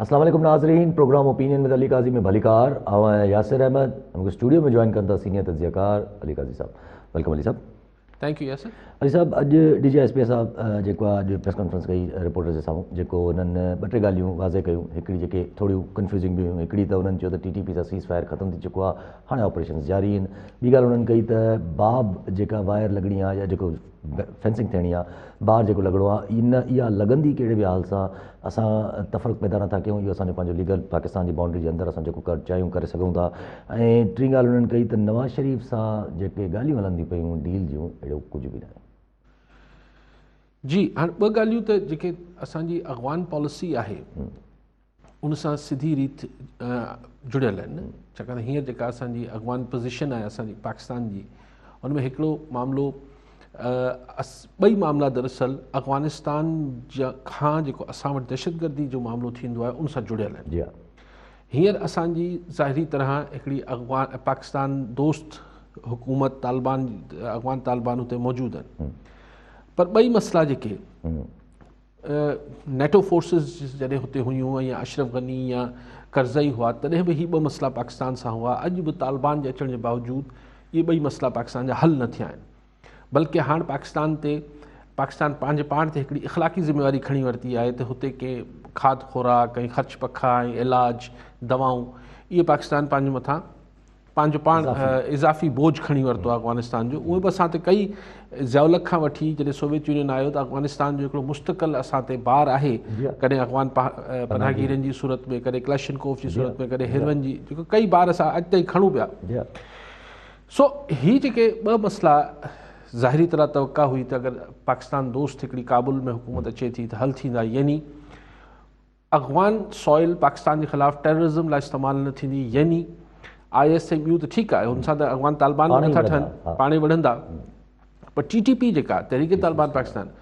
اسلام عليڪم ناظرين programme opinion with Ali Qazi ۾ ڀليڪار آئون آهيان ياسر احمد مون کي اسٽوڊيو ۾ جوائن ڪن ٿا سينيئر تجزيه ڪار علي قاضي صاحب welcome Ali صاحب. Thank you Yasir. Ali صاحب اڄ ڊي جي I S P صاحب جيڪو آهي اڄ پريس ڪانفرنس ڪئي رپورٽر جي سامهون جيڪو انهن ٻه ٽي ڳالهيون واضح ڪيون هڪڙي جيڪي ٿوريون ڪنفيوزنگ به هيون هڪڙي ته انهن چيو ته ٽي ٽي پي سان سيز فائر ختم ٿي چڪو آهي هاڻي آپريشنز جاري آهن ٻي ڳالهه انهن ڪئي ته باب جيڪا وائر لڳڻي آهي يا جيڪو فينسنگ ٿيڻي آهي بار جيڪو لڳڻو آهي ان اها لڳندي ڪهڙي به حال سان اسان تفرق پيدا نٿا ڪيون اهو اسانجو پنهنجو ليگل پاڪستان جي بائونڊري جي اندر اسان جيڪو ڪرڻ چاهيون ڪري سگهون ٿا ۽ ٽين ڳالهه انهن ڪئي ته نواز شريف سان جيڪي ڳالهيون هلنديون پيون ڊيل جون اهڙو ڪجهه به ناهي. جي هاڻ ٻه ڳالهيون ته جيڪي اسان جي اغوان پاليسي آهي ان سان سڌي ريت جڙيل آهن ڇاڪاڻ ته هينئر جيڪا اسان جي اغوان پوزيشن آهي اسان جي پاڪستان جي ان ۾ هڪڙو معاملو ٻئي معاملا دراصل افغانستان جا کان جيڪو اسان وٽ دهشتگردي جو معاملو ٿيندو آهي ان سان جڙيل آهن جي هينئر اسان جي ظاهري طرح هڪڙي افغان پاڪستان دوست حڪومت طالبان افغان طالبان هتي موجود آهن پر ٻئي مسئلا جيڪي نيٽو فورسز جڏهن هتي هيون يا اشرف غني يا ڪرزئي هئا تڏهن به هي ٻه مسئلا پاڪستان سان هئا اڄ به طالبان جي اچڻ جي باوجود اهي ٻئي مسئلا پاڪستان جا حل نه ٿيا آهن بلڪه هاڻ پاڪستان تي پاڪستان پنهنجي پاڻ تي هڪڙي اخلاقي ذميواري کڻي ورتي آهي ته هتي ڪي کاڌ خوراڪ ۽ خرچ پکا ۽ علاج دوائون اهي پاڪستان پنهنجي مٿان پنهنجو پاڻ اضافي بوجه کڻي ورتو آهي افغانستان جو اهي به اسان تي ڪئي ضياء الحق کان وٺي جڏهن سوويت يونين آيو ته افغانستان جو هڪڙو مستقل اسان تي بار آهي ڪڏهن افغان پناهگيرن جي صورت ۾ ڪڏهن ڪلاشنڪوف جي صورت ۾ ڪڏهن هيروئن جي جيڪو ڪئي بار اسان اڄ تائين کڻون پيا سو هي جيڪي ٻه مسئلا ظاهري طرح توقع هئي ته اگر پاڪستان دوست هڪڙي ڪابل ۾ حڪومت اچي ٿي ته حل ٿيندا يعني افغان سوئل پاڪستان جي خلاف ٽيررزم لاء استعمال نه ٿيندي يعني I S ۽ ٻيون ته ٺيڪ آهي هن سان ته افغان طالبان به نٿا ٺهن پاڻ ئي وڙهندا پر ٽي ٽي پي جيڪا تحريڪ طالبان پاڪستان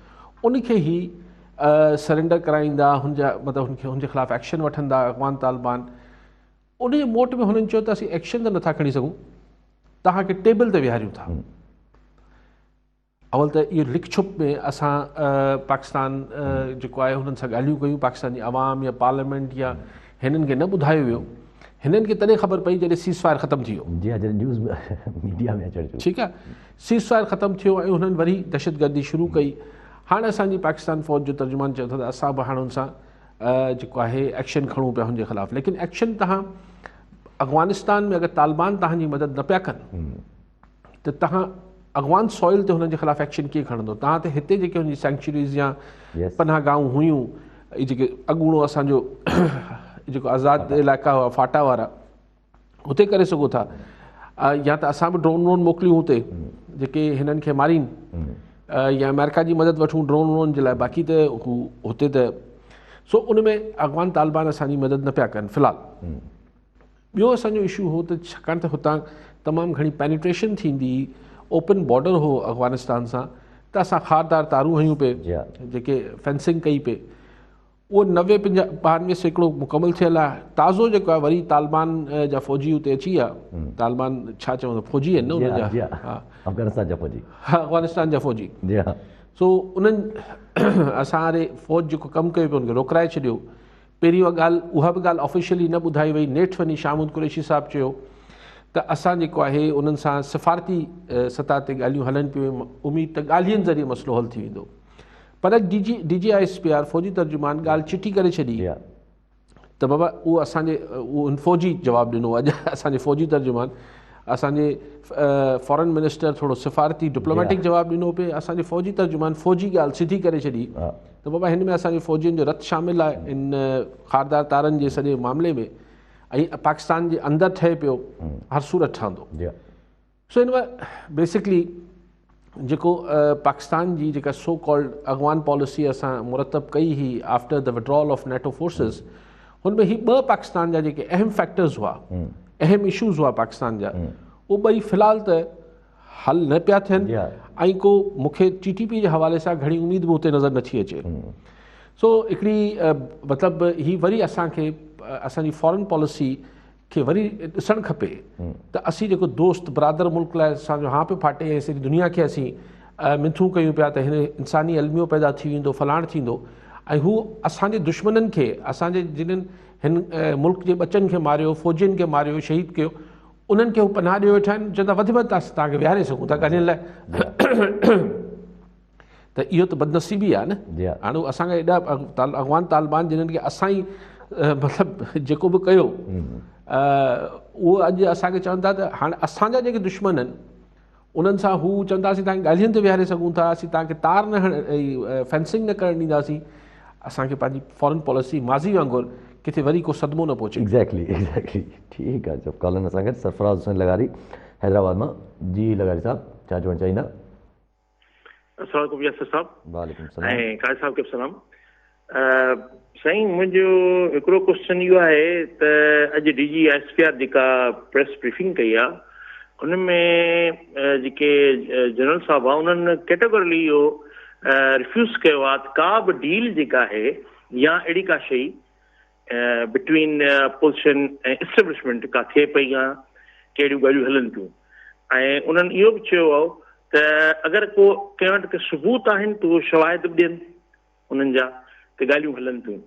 ان کي هي سرينڊر ڪرائيندا هن جا مطلب هن کي هن جي خلاف ايڪشن وٺندا افغان طالبان ان جي موٽ ۾ هنن چيو ته اسين ايڪشن ته نٿا کڻي سگهون توهان کي ٽيبل تي ويهاريون ٿا اول ته اهو لڪ ڇپ ۾ اسان پاڪستان جيڪو آهي هنن سان ڳالهيون ڪيون پاڪستان جي عوام يا پارليامينٽ يا هنن کي نه ٻڌايو ويو هنن کي تڏهن خبر پئي جڏهن سيز فائر ختم ٿي ويو جي ها جڏهن نيوز ميڊيا ۾ اچڻ شروع ٺيڪ آهي سيز فائر ختم ٿيو ۽ هنن وري دهشتگردي شروع ڪئي هاڻي اسان جي پاڪستان فوج جو ترجمان چيو ته اسان به هاڻي هن سان جيڪو آهي ايڪشن کڻون پيا هن جي خلاف ليڪن ايڪشن تهان افغانستان ۾ اگر طالبان تهان جي مدد نه پيا ڪن ته توهان افغان سوئل تي هنن جي خلاف ايڪشن ڪيئن کڻندو توهان ته هتي جيڪي هن جي سينڪچريز يا پناهه گاهون هيون اهي جيڪي اڳوڻو اسانجو جيڪو آزاد علائقا هئا فاٽا وارا هتي ڪري سگهو ٿا يا ته اسان به ڊرون ورون موڪليون هتي جيڪي هنن کي مارين يا آمريڪا جي مدد وٺون ڊرون ورون جي لاء باقي ته هو هتي ته سو ان ۾ افغان طالبان اسانجي مدد نه پيا ڪن في الحال ٻيو اسان جو اشو هو ته ڇاڪاڻ ته هتان تمام گهڻي پينيٽريشن ٿيندي اوپن بارڊر هو افغانستان سان ته اسان خاردار تارون هنيون پي جيڪي فينسنگ ڪئي پي اهو نوي پنجا 92% مڪمل ٿيل آهي تازو جيڪو آهي وري طالبان جا فوجي اتي اچي ويا طالبان ڇا چوندو فوجي آهن نه انهن جا افغانستان جا فوجي افغانستان جا فوجي جي ها سو انهن اسان واري فوج جيڪو ڪم ڪيو پيو ان کي روڪرائي ڇڏيو پهرين اها ڳالهه اها به ڳالهه آفيشلي نه ٻڌائي وئي نيٺ وڃي شاهه محمود قريشي صاحب چيو ته اسان جيڪو آهي انهن سان سفارتي سطح تي ڳالهيون هلن پيون اميد ته ڳالهين ذريعي مسئلو حل ٿي ويندو پر D G D G I S P R فوجي ترجمان ڳالهه چٽي ڪري ڇڏي ته بابا اهو اسان جي اهو ان فوجي جواب ڏنو اڄ اسان جي فوجي ترجمان اسان جي فارن منسٽر ٿورو سفارتي ڊپلوميٽڪ جواب ڏنو پئي اسان جي فوجي ترجمان فوجي ڳالهه سڌي ڪري ڇڏي ته بابا هن ۾ اسان جي فوجين جو رت شامل آهي ان خاردار تارن جي سڄي معاملي ۾ ۽ پاڪستان جي اندر ٺهي پيو هر صورت ٺهندو سو هن ۾ بيسڪلي جيڪو پاڪستان جي جيڪا سو ڪالڊ اغوان پاليسي اسان مرتب ڪئي هئي after the withdrawal of NATO forces هن ۾ هي ٻه پاڪستان جا جيڪي اهم فيڪٽرز هئا اهم اشوز هئا پاڪستان جا اهي ٻئي في الحال ته حل نه پيا ٿين ۽ ڪو مونکي ٽي ٽي پي جي حوالي سان گهڻي اميد به اتي نظر نٿي اچي سو هڪڙي مطلب هي وري اسان کي اسان جي فارن پاليسي کي وري ڏسڻ کپي ته اسين جيڪو دوست برادر ملڪ لاء اسان جو هان پيو ڦاٽي ۽ سڄي دنيا کي اسين منٿون ڪيون پيا ته هن انساني الميو پيدا ٿي ويندو فلاڻ ٿيندو ۽ هو اسان جي دشمنن کي اسان جي جنن هن ملڪ جي ٻچن کي ماريو، فوجين کي ماريو، شهيد ڪيو، انهن کي هو پناهه ڏيو ويٺا آهن، چون ٿا وڌ ۾ وڌ توهان کي ويهاري سگهون ٿا ڳالهين لاء. ته اهو ته بدنصيبي آهي نه. هاڻي اسان کان ايڏا افغان طالبان جنهن کي اسان ئي مطلب جيڪو به ڪيو اهو اڄ اسان کي چون ٿا ته هاڻي اسان جا جيڪي دشمن آهن انهن سان هو چون ٿا اسين توهان کي ڳالهين تي ويهاري سگهون ٿا، اسين توهان کي تار نه فينسنگ نه ڪرڻ ڏينداسين. اسان کي پنهنجي فارن پاليسي ماضي وانگر ڪٿي وري ڪو صدمو نه پهچي. ايگزيڪٽلي ايگزيڪٽلي ٺيڪ آهي جب ڪالن اسان گڏ سرفراز حسين لغاري حيدرآباد مان. جي لغاري صاحب ڇا چوڻ چاهيندا؟ السلام عليڪم ياسر صاحب. وعليڪم السلام. ۽ قاضي صاحب کي به سلام. سائين منهنجو هڪڙو ڪوسچن اهو آهي ته اڄ D G I S P R جيڪا پريس بريفنگ ڪئي آهي ان ۾ جيڪي جنرل صاحب آهي انهن ڪيٽيگورلي اهو ريفيوز ڪيو آهي ته ڪا به ڊيل جيڪا آهي يا اهڙي ڪا شيء بٽوين اپوزيشن ۽ اسٽيبلشمينٽ ڪا ٿئي پئي يا ڪهڙيون ڳالهيون هلن پيون ۽ انهن اهو به چيو آهي ته اگر ڪو ڪنهن وٽ ڪي ثبوت آهن ته اهو شواهد به ڏين انهن جا ته ڳالهيون هلن پيون.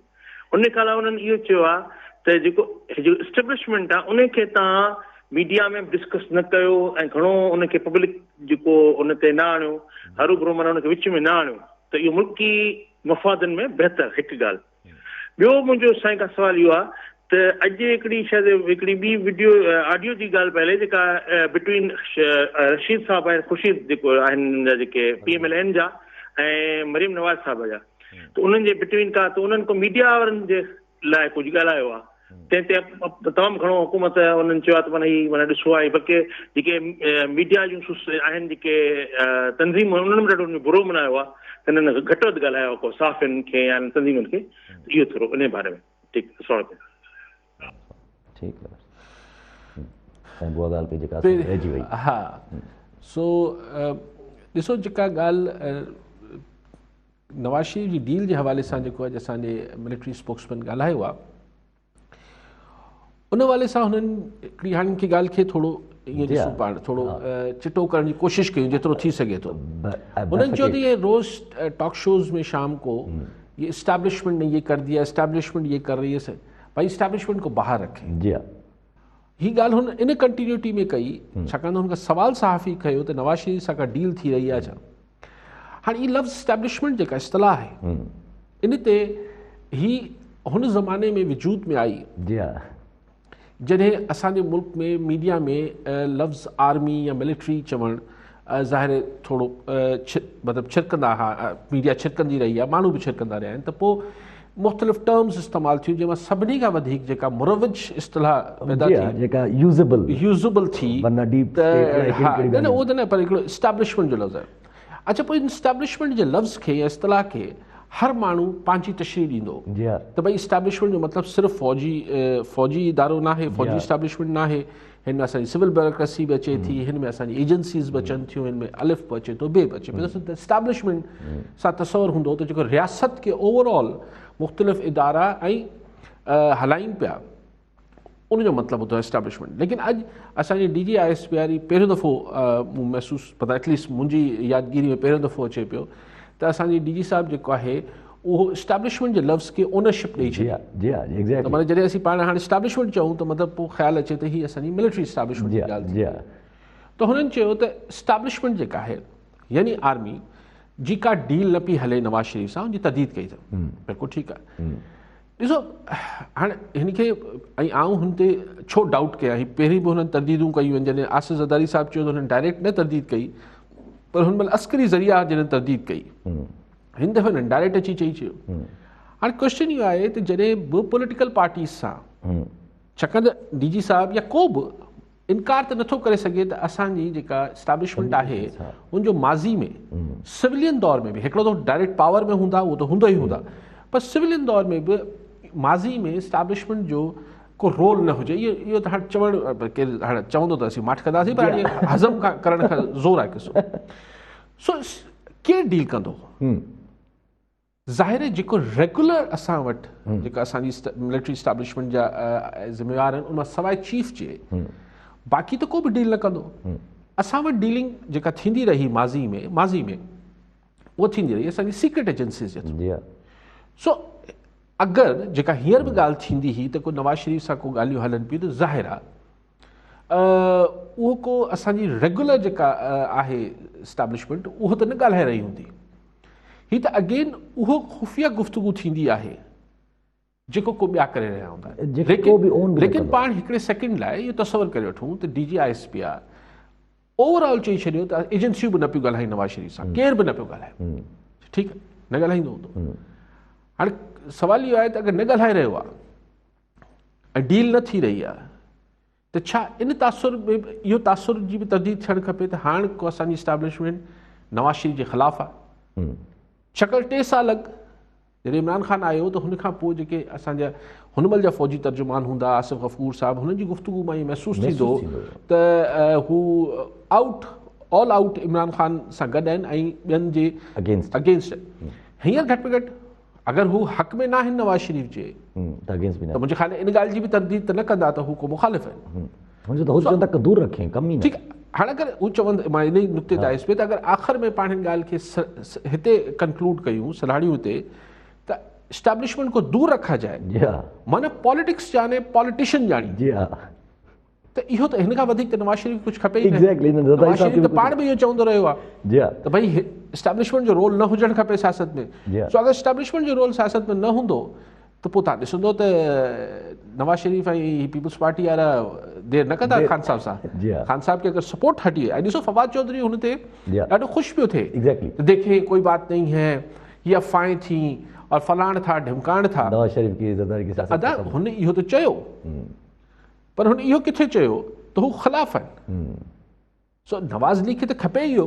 ان کان علاوه انهن اهو چيو آهي ته جيڪو جيڪو اسٽيبلشمينٽ آهي ان کي توهان ميڊيا ۾ به ڊسڪس نه ڪيو ۽ گهڻو ان کي پبلڪ جيڪو ان تي نه آڻيو هروڀرو معنيٰ ان کي وچ ۾ نه آڻيو ته اهو ملڪي مفادن ۾ بهتر هڪ ڳالهه. ٻيو منهنجو سائين کان سوال اهو آهي ته اڄ هڪڙي شايد هڪڙي ٻي وڊيو آڊيو جي ڳالهه پئي هلي جيڪا بٽوين رشيد صاحب ۽ خورشيد جيڪو آهن انهن جا جيڪي پي ايم ايل اين جا ۽ مريم نواز صاحب جا ته انهن جي بٽوين ڪا ته انهن ڪو ميڊيا وارن جي لاء ڪجهه ڳالهايو آهي تنهن تي تمام گهڻو حڪومت انهن چيو آهي ته معنيٰ هي معنيٰ ڏسو آهي بلڪه جيڪي ميڊيا جون آهن جيڪي تنظيمون انهن به ڏاڍو برو ملهايو آهي ته هنن گهٽ وڌ ڳالهايو آهي ڪو صحافين کي يا تنظيمن کي ته اهو ٿورو انهي باري ۾ ٺيڪ السلام عليڪم. ٺيڪ آهي سائين اها ڳالهه پئي جيڪا اسان کي رهجي وئي. ها سو ڏسو جيڪا ڳالهه نواز شريف جي ڊيل جي حوالي سان جيڪو اڄ اسان جي ملٽري اسپوڪسمين ڳالهايو آهي ان حوالي سان هنن هڪڙي هاڻي کي ڳالهه کي ٿورو ائين ڏسون پاڻ ٿورو چٽو ڪرڻ جي ڪوشش ڪيون جيترو ٿي سگهي ٿو. هنن چيو ته یہ روز ٽاڪ شوز ۾ شام کو یہ اسٽيبلشمينٽ نے یہ کر دیا اسٽيبلشمينٽ یہ کر رہی ہے بھائی اسٽيبلشمينٽ کو باہر رکھیں. جي ها هي ڳالهه هن ان ڪنٽينيوٽي ۾ ڪئي ڇاڪاڻ ته هن کان سوال صحافي ڪيو ته نواز شريف سان ڪا ڊيل ٿي رهي آهي ڇا. هاڻي هي لفظ اسٽيبلشمينٽ جيڪا اصطلاح آهي ان تي هي هن زماني ۾ وجود ۾ آئي جي ها جڏهن اسان جي ملڪ ۾ ميڊيا ۾ لفظ آرمي يا ملٽري چوڻ ظاهر ٿورو مطلب ڇرڪندا ها ميڊيا ڇرڪندي رهي آهي ماڻهو به ڇرڪندا رهيا آهن ته پوء مختلف ٽرمز استعمال ٿيون جنهن مان سڀني کان وڌيڪ جيڪا مروج اصطلاح پيدا ٿي جيڪا يوزبل يوزبل ٿي ورنه ڊيپ اسٽيٽ ها نه نه اهو ته نه پر هڪڙو اسٽيبلشمينٽ جو لفظ آهي اڇا پوء اسٽيبلشمينٽ جي لفظ کي يا اصطلاح کي هر ماڻهو پنهنجي تشريح ڏيندو جي ها ته ڀئي اسٽيبلشمينٽ جو مطلب صرف فوجي فوجي ادارو ناهي فوجي اسٽيبلشمينٽ ناهي هن ۾ اسان جي سول بيوروڪريسي به اچي ٿي هن ۾ اسان جي ايجنسيز به اچن ٿيون هن ۾ الف به اچي ٿو بي به اچي پيو ته اسٽيبلشمينٽ سان تصور هوندو ته جيڪو رياست کي اوور آل مختلف ادارا ۽ هلائين پيا ان جو مطلب هوندو آهي اسٽيبلشمينٽ. ليڪن اڄ اسان جي D G I S P R پهريون دفعو مون محسوس پتا ايٽليسٽ منهنجي يادگيري ۾ پهريون دفعو اچي پيو ته اسان جي ڊي جي صاحب جيڪو آهي اهو اسٽيبلشمينٽ جي لفظ کي اونرشپ ڏئي ڇڏي. جي ها ايگزيڪٽلي. ته معنيٰ جڏهن اسين پاڻ هاڻي اسٽيبلشمينٽ چئون ته مطلب پوء خيال اچي ته هي اسان جي ملٽري اسٽيبلشمينٽ جي ڳالهه ٿي. ته هنن چيو ته اسٽيبلشمينٽ جيڪا آهي يعني آرمي جي ڪا ڊيل نه پئي هلي نواز شريف سان ان جي ترديد ڪئي اٿن. بلڪل ٺيڪ آهي. ڏسو هاڻي هن کي ۽ آئون هن تي ڇو ڊائوٽ ڪيان هي پهرين به هنن ترديدون ڪيون آهن جڏهن آصف زرداري صاحب چيو ته هنن ڊائريڪٽ نه ترديد ڪئي پر هن مهل عسڪري ذريعا جنهن ترديد ڪئي هن دفعي هنن ڊائريڪٽ اچي چئي ڇڏيو. هاڻي ڪوشچن اهو آهي ته جڏهن به پوليٽيڪل پارٽيز سان ڇاڪاڻ ته ڊي جي صاحب يا ڪو به انڪار ته نٿو ڪري سگهي ته اسان جي جيڪا اسٽيبلشمينٽ آهي ان جو ماضي ۾ سولين دور ۾ به هڪڙو ته ڊائريڪٽ پاور ۾ هوندا اهو ته هوندو ئي هوندا پر سولين دور ۾ به ماضي ۾ اسٽيبلشمينٽ جو ڪو رول نه هجي اهو اهو ته هاڻي چوڻ ڪير هاڻي چوندو ته اسين ماٺ ڪنداسين پر هاڻي هضم ڪرڻ کان زور آهي قصو. سو ڪير ڊيل ڪندو؟ ظاهر آهي جيڪو ريگولر اسان وٽ جيڪا اسان جي ملٽري اسٽيبلشمينٽ جا ذميوار آهن ان مان سواء چيف جي باقي ته ڪو به ڊيل نه ڪندو. اسان وٽ ڊيلنگ جيڪا ٿيندي رهي ماضي ۾ ماضي ۾ اها ٿيندي رهي اسان جي سيڪريٽ ايجنسيز جي ٿرو. سو اگر جيڪا هينئر به ڳالهه ٿيندي هئي ته ڪو نواز شريف سان ڪو ڳالهيون هلن پيون ته ظاهر آهي اهو ڪو اسان جي ريگولر جيڪا آهي اسٽيبلشمينٽ اهو ته نه ڳالهائي رهي هوندي. هي ته اگين اهو خفيه گفتگو ٿيندي آهي جيڪو ڪو ٻيا ڪري رهيا هوندا آهن. ليڪن پاڻ هڪڙي سيڪنڊ لاء اهو تصور ڪري وٺون ته D G I S P R overall چئي ڇڏيو ته ايجنسيون به نه پيون ڳالهائين نواز شريف سان، ڪير به نه پيو ڳالهائي، ٺيڪ آهي نه ڳالهائيندو هوندو. هاڻي سوال اهو آهي ته اگر نه ڳالهائي رهيو آهي ۽ ڊيل نه ٿي رهي آهي ته ڇا ان تاثر ۾ اهو تاثر جي به ترديد ٿيڻ کپي ته هاڻ ڪو اسان جي اسٽيبلشمينٽ نواز شريف جي خلاف آهي؟ ڇاڪاڻ 3 سال اڳ جڏهن عمران خان آيو ته هن کان پوء جيڪي اسان جا هن مهل جا فوجي ترجمان هوندا آصف غفور صاحب، هنن جي گفتگو مان ائين محسوس ٿيندو ته هو آئوٽ آل آئوٽ عمران خان سان گڏ آهن ۽ ٻين جي اگينسٽ آهن. هينئر گهٽ ۾ گهٽ اگر هو حق ۾ ناهن نواز شريف جي ته منهنجي خيال ۾ ان ڳالهه جي به ترديد ته نه ڪندا ته هو ڪو مخالف آهن. هن جو ته هو چون ٿا دور رکين ڪم ئي نه. ٺيڪ هاڻي اگر هو چون مان ان ئي نقطي تي آيس پئي ته اگر آخر ۾ پاڻ هن ڳالهه کي هتي ڪنڪلوڊ ڪيون سلهاڙيون هتي ته اسٽيبلشمينٽ کو دور رکا جائي جي ها معنيٰ پاليٽڪس ڄاڻي پاليٽيشن ڄاڻي جي ها ته اهو ته هن کان وڌيڪ ته نواز شريف ڪجهه کپي ئي نه. ايگزيڪٽلي نواز شريف ته پاڻ به اهو چوندو رهيو آهي جي ها ته ڀئي اسٽيبلشمينٽ جو رول نه هجڻ کپي سياست ۾. سو اگر اسٽيبلشمينٽ جو رول سياست ۾ نه هوندو ته پوء تان ڏسندو ته نواز شريف ۽ هي پيپلز پارٽي وارا دير نه ڪندا خان صاحب سان. خان صاحب کي اگر سپورٽ هٽي وئي ۽ ڏسو فواد چوڌري هن تي ڏاڍو خوش پيو ٿئي ته ديکي ڪوئي بات نهين هي هي افواهين ٿي اور فلاڻ ٿا ڍمڪاڻ ٿا. نواز شريف ڪي زرداري ڪي سياست ادا هن اهو ته چيو پر هن اهو ڪٿي چيو ته هو خلاف آهن. سو نواز ليگ کي ته کپي اهو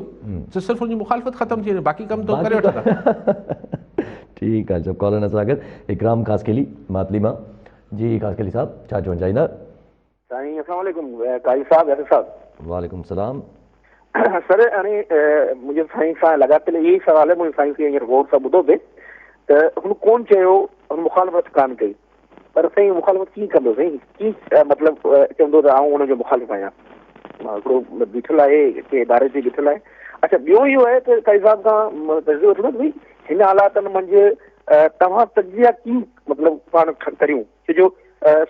ته صرف ان جي مخالفت ختم ٿي وڃي باقي ڪم ته ڪري وٺندا. ٺيڪ آهي سڀ ڪالر سان گڏ اڪرام خاصخيلي ماتلي مان جي خاصخيلي صاحب ڇا چوڻ چاهيندا. سائين اسلام عليڪم قاضي صاحب ياسر صاحب. وعليڪم السلام. سر هاڻي منهنجو سائين سان لڳاتل اهي ئي سوال آهي منهنجو سائين کي هينئر غور سان ٻڌو پئي ته هن ڪون چيو هن مخالفت ڪان ڪئي پر سائين مخالفت ڪيئن ڪندو سائين ڪيئن مطلب چوندو ته آئون ان جو مخالف آهيان هڪڙو بيٺل آهي ڪنهن اداري تي بيٺل آهي اڇا ٻيو اهو آهي ته قاضي صاحب کان تجزيو وٺندس ڀئي هن حالاتن منجهه توهان تجزيا ڪيئن مطلب پاڻ ڪريون ڇو جو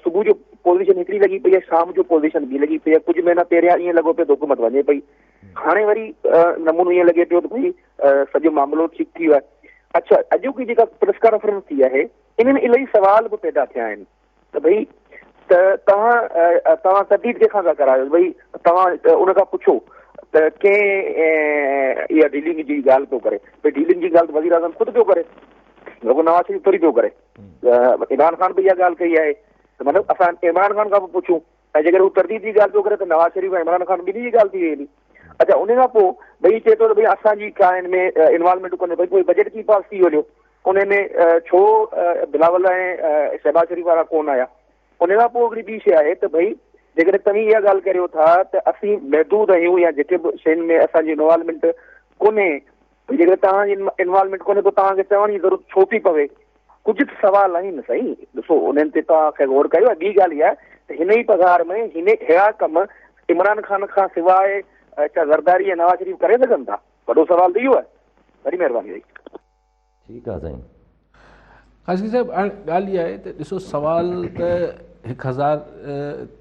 صبح جو پوزيشن هڪڙي لڳي پئي آهي شام جو پوزيشن ٻي لڳي پئي آهي ڪجهه مهينا پهريان ائين لڳو پيو ته حڪومت وڃي پئي هاڻي وري نمونو ائين لڳي پيو ته ڀئي سڄو معاملو ٺيڪ ٿي ويو آهي اڇا اڄوڪي جيڪا پريس ڪانفرنس ٿي آهي ان ۾ الاهي سوال به پيدا ٿيا آهن ته ڀئي ته توهان توهان ترديد ڪنهن کان ٿا ڪرايو ڀئي توهان ان کان پڇو ته ڪنهن اها ڊيلنگ جي ڳالهه پيو ڪري ڀئي ڊيلنگ جي ڳالهه ته وزير اعظم خود پيو ڪري رڳو نواز شريف ٿوري پيو ڪري عمران خان به اها ڳالهه ڪئي آهي ته مطلب اسان عمران خان کان به پڇون ۽ جيڪڏهن هو ترديد جي ڳالهه پيو ڪري ته نواز شريف ۽ عمران خان ٻنهي جي ڳالهه ٿي وئي هلي اڇا ان کان پوء ڀئي چئي ٿو ته ڀئي اسان جي ڪا هن ۾ انوالومينٽ ڪونهي ڀئي پوء بجيٽ ڪيئن پاس ٿي هليو ان ۾ ڇو بلاول ۽ شهباز شريف وارا ڪونه آيا ان کان پوء هڪڙي ٻي شيء آهي ته ڀئي جيڪڏهن توهين اها ڳالهه ڪريو ٿا ته اسين محدود آهيون يا جيڪي به شين ۾ اسان جي انوالومينٽ ڪونهي جيڪڏهن توهان جي انوالومينٽ ڪونهي پوء توهان کي چوڻ جي ضرورت ڇو ٿي پوي ڪجهه ته سوال آهن سائين ڏسو انهن تي توهان کي غور ڪيو ۽ ٻي ڳالهه اها ته هن ئي پگهار ۾ هن اهڙا ڪم عمران خان کان سواء ڇا زرداري ۽ نواز شريف ڪري سگهن ٿا وڏو سوال ته اهو آهي وڏي مهرباني سائين. ٺيڪ آ سائين. خاصخيلي صاحب هاڻي ڳالهه اها آهي ته ڏسو سوال ته 1000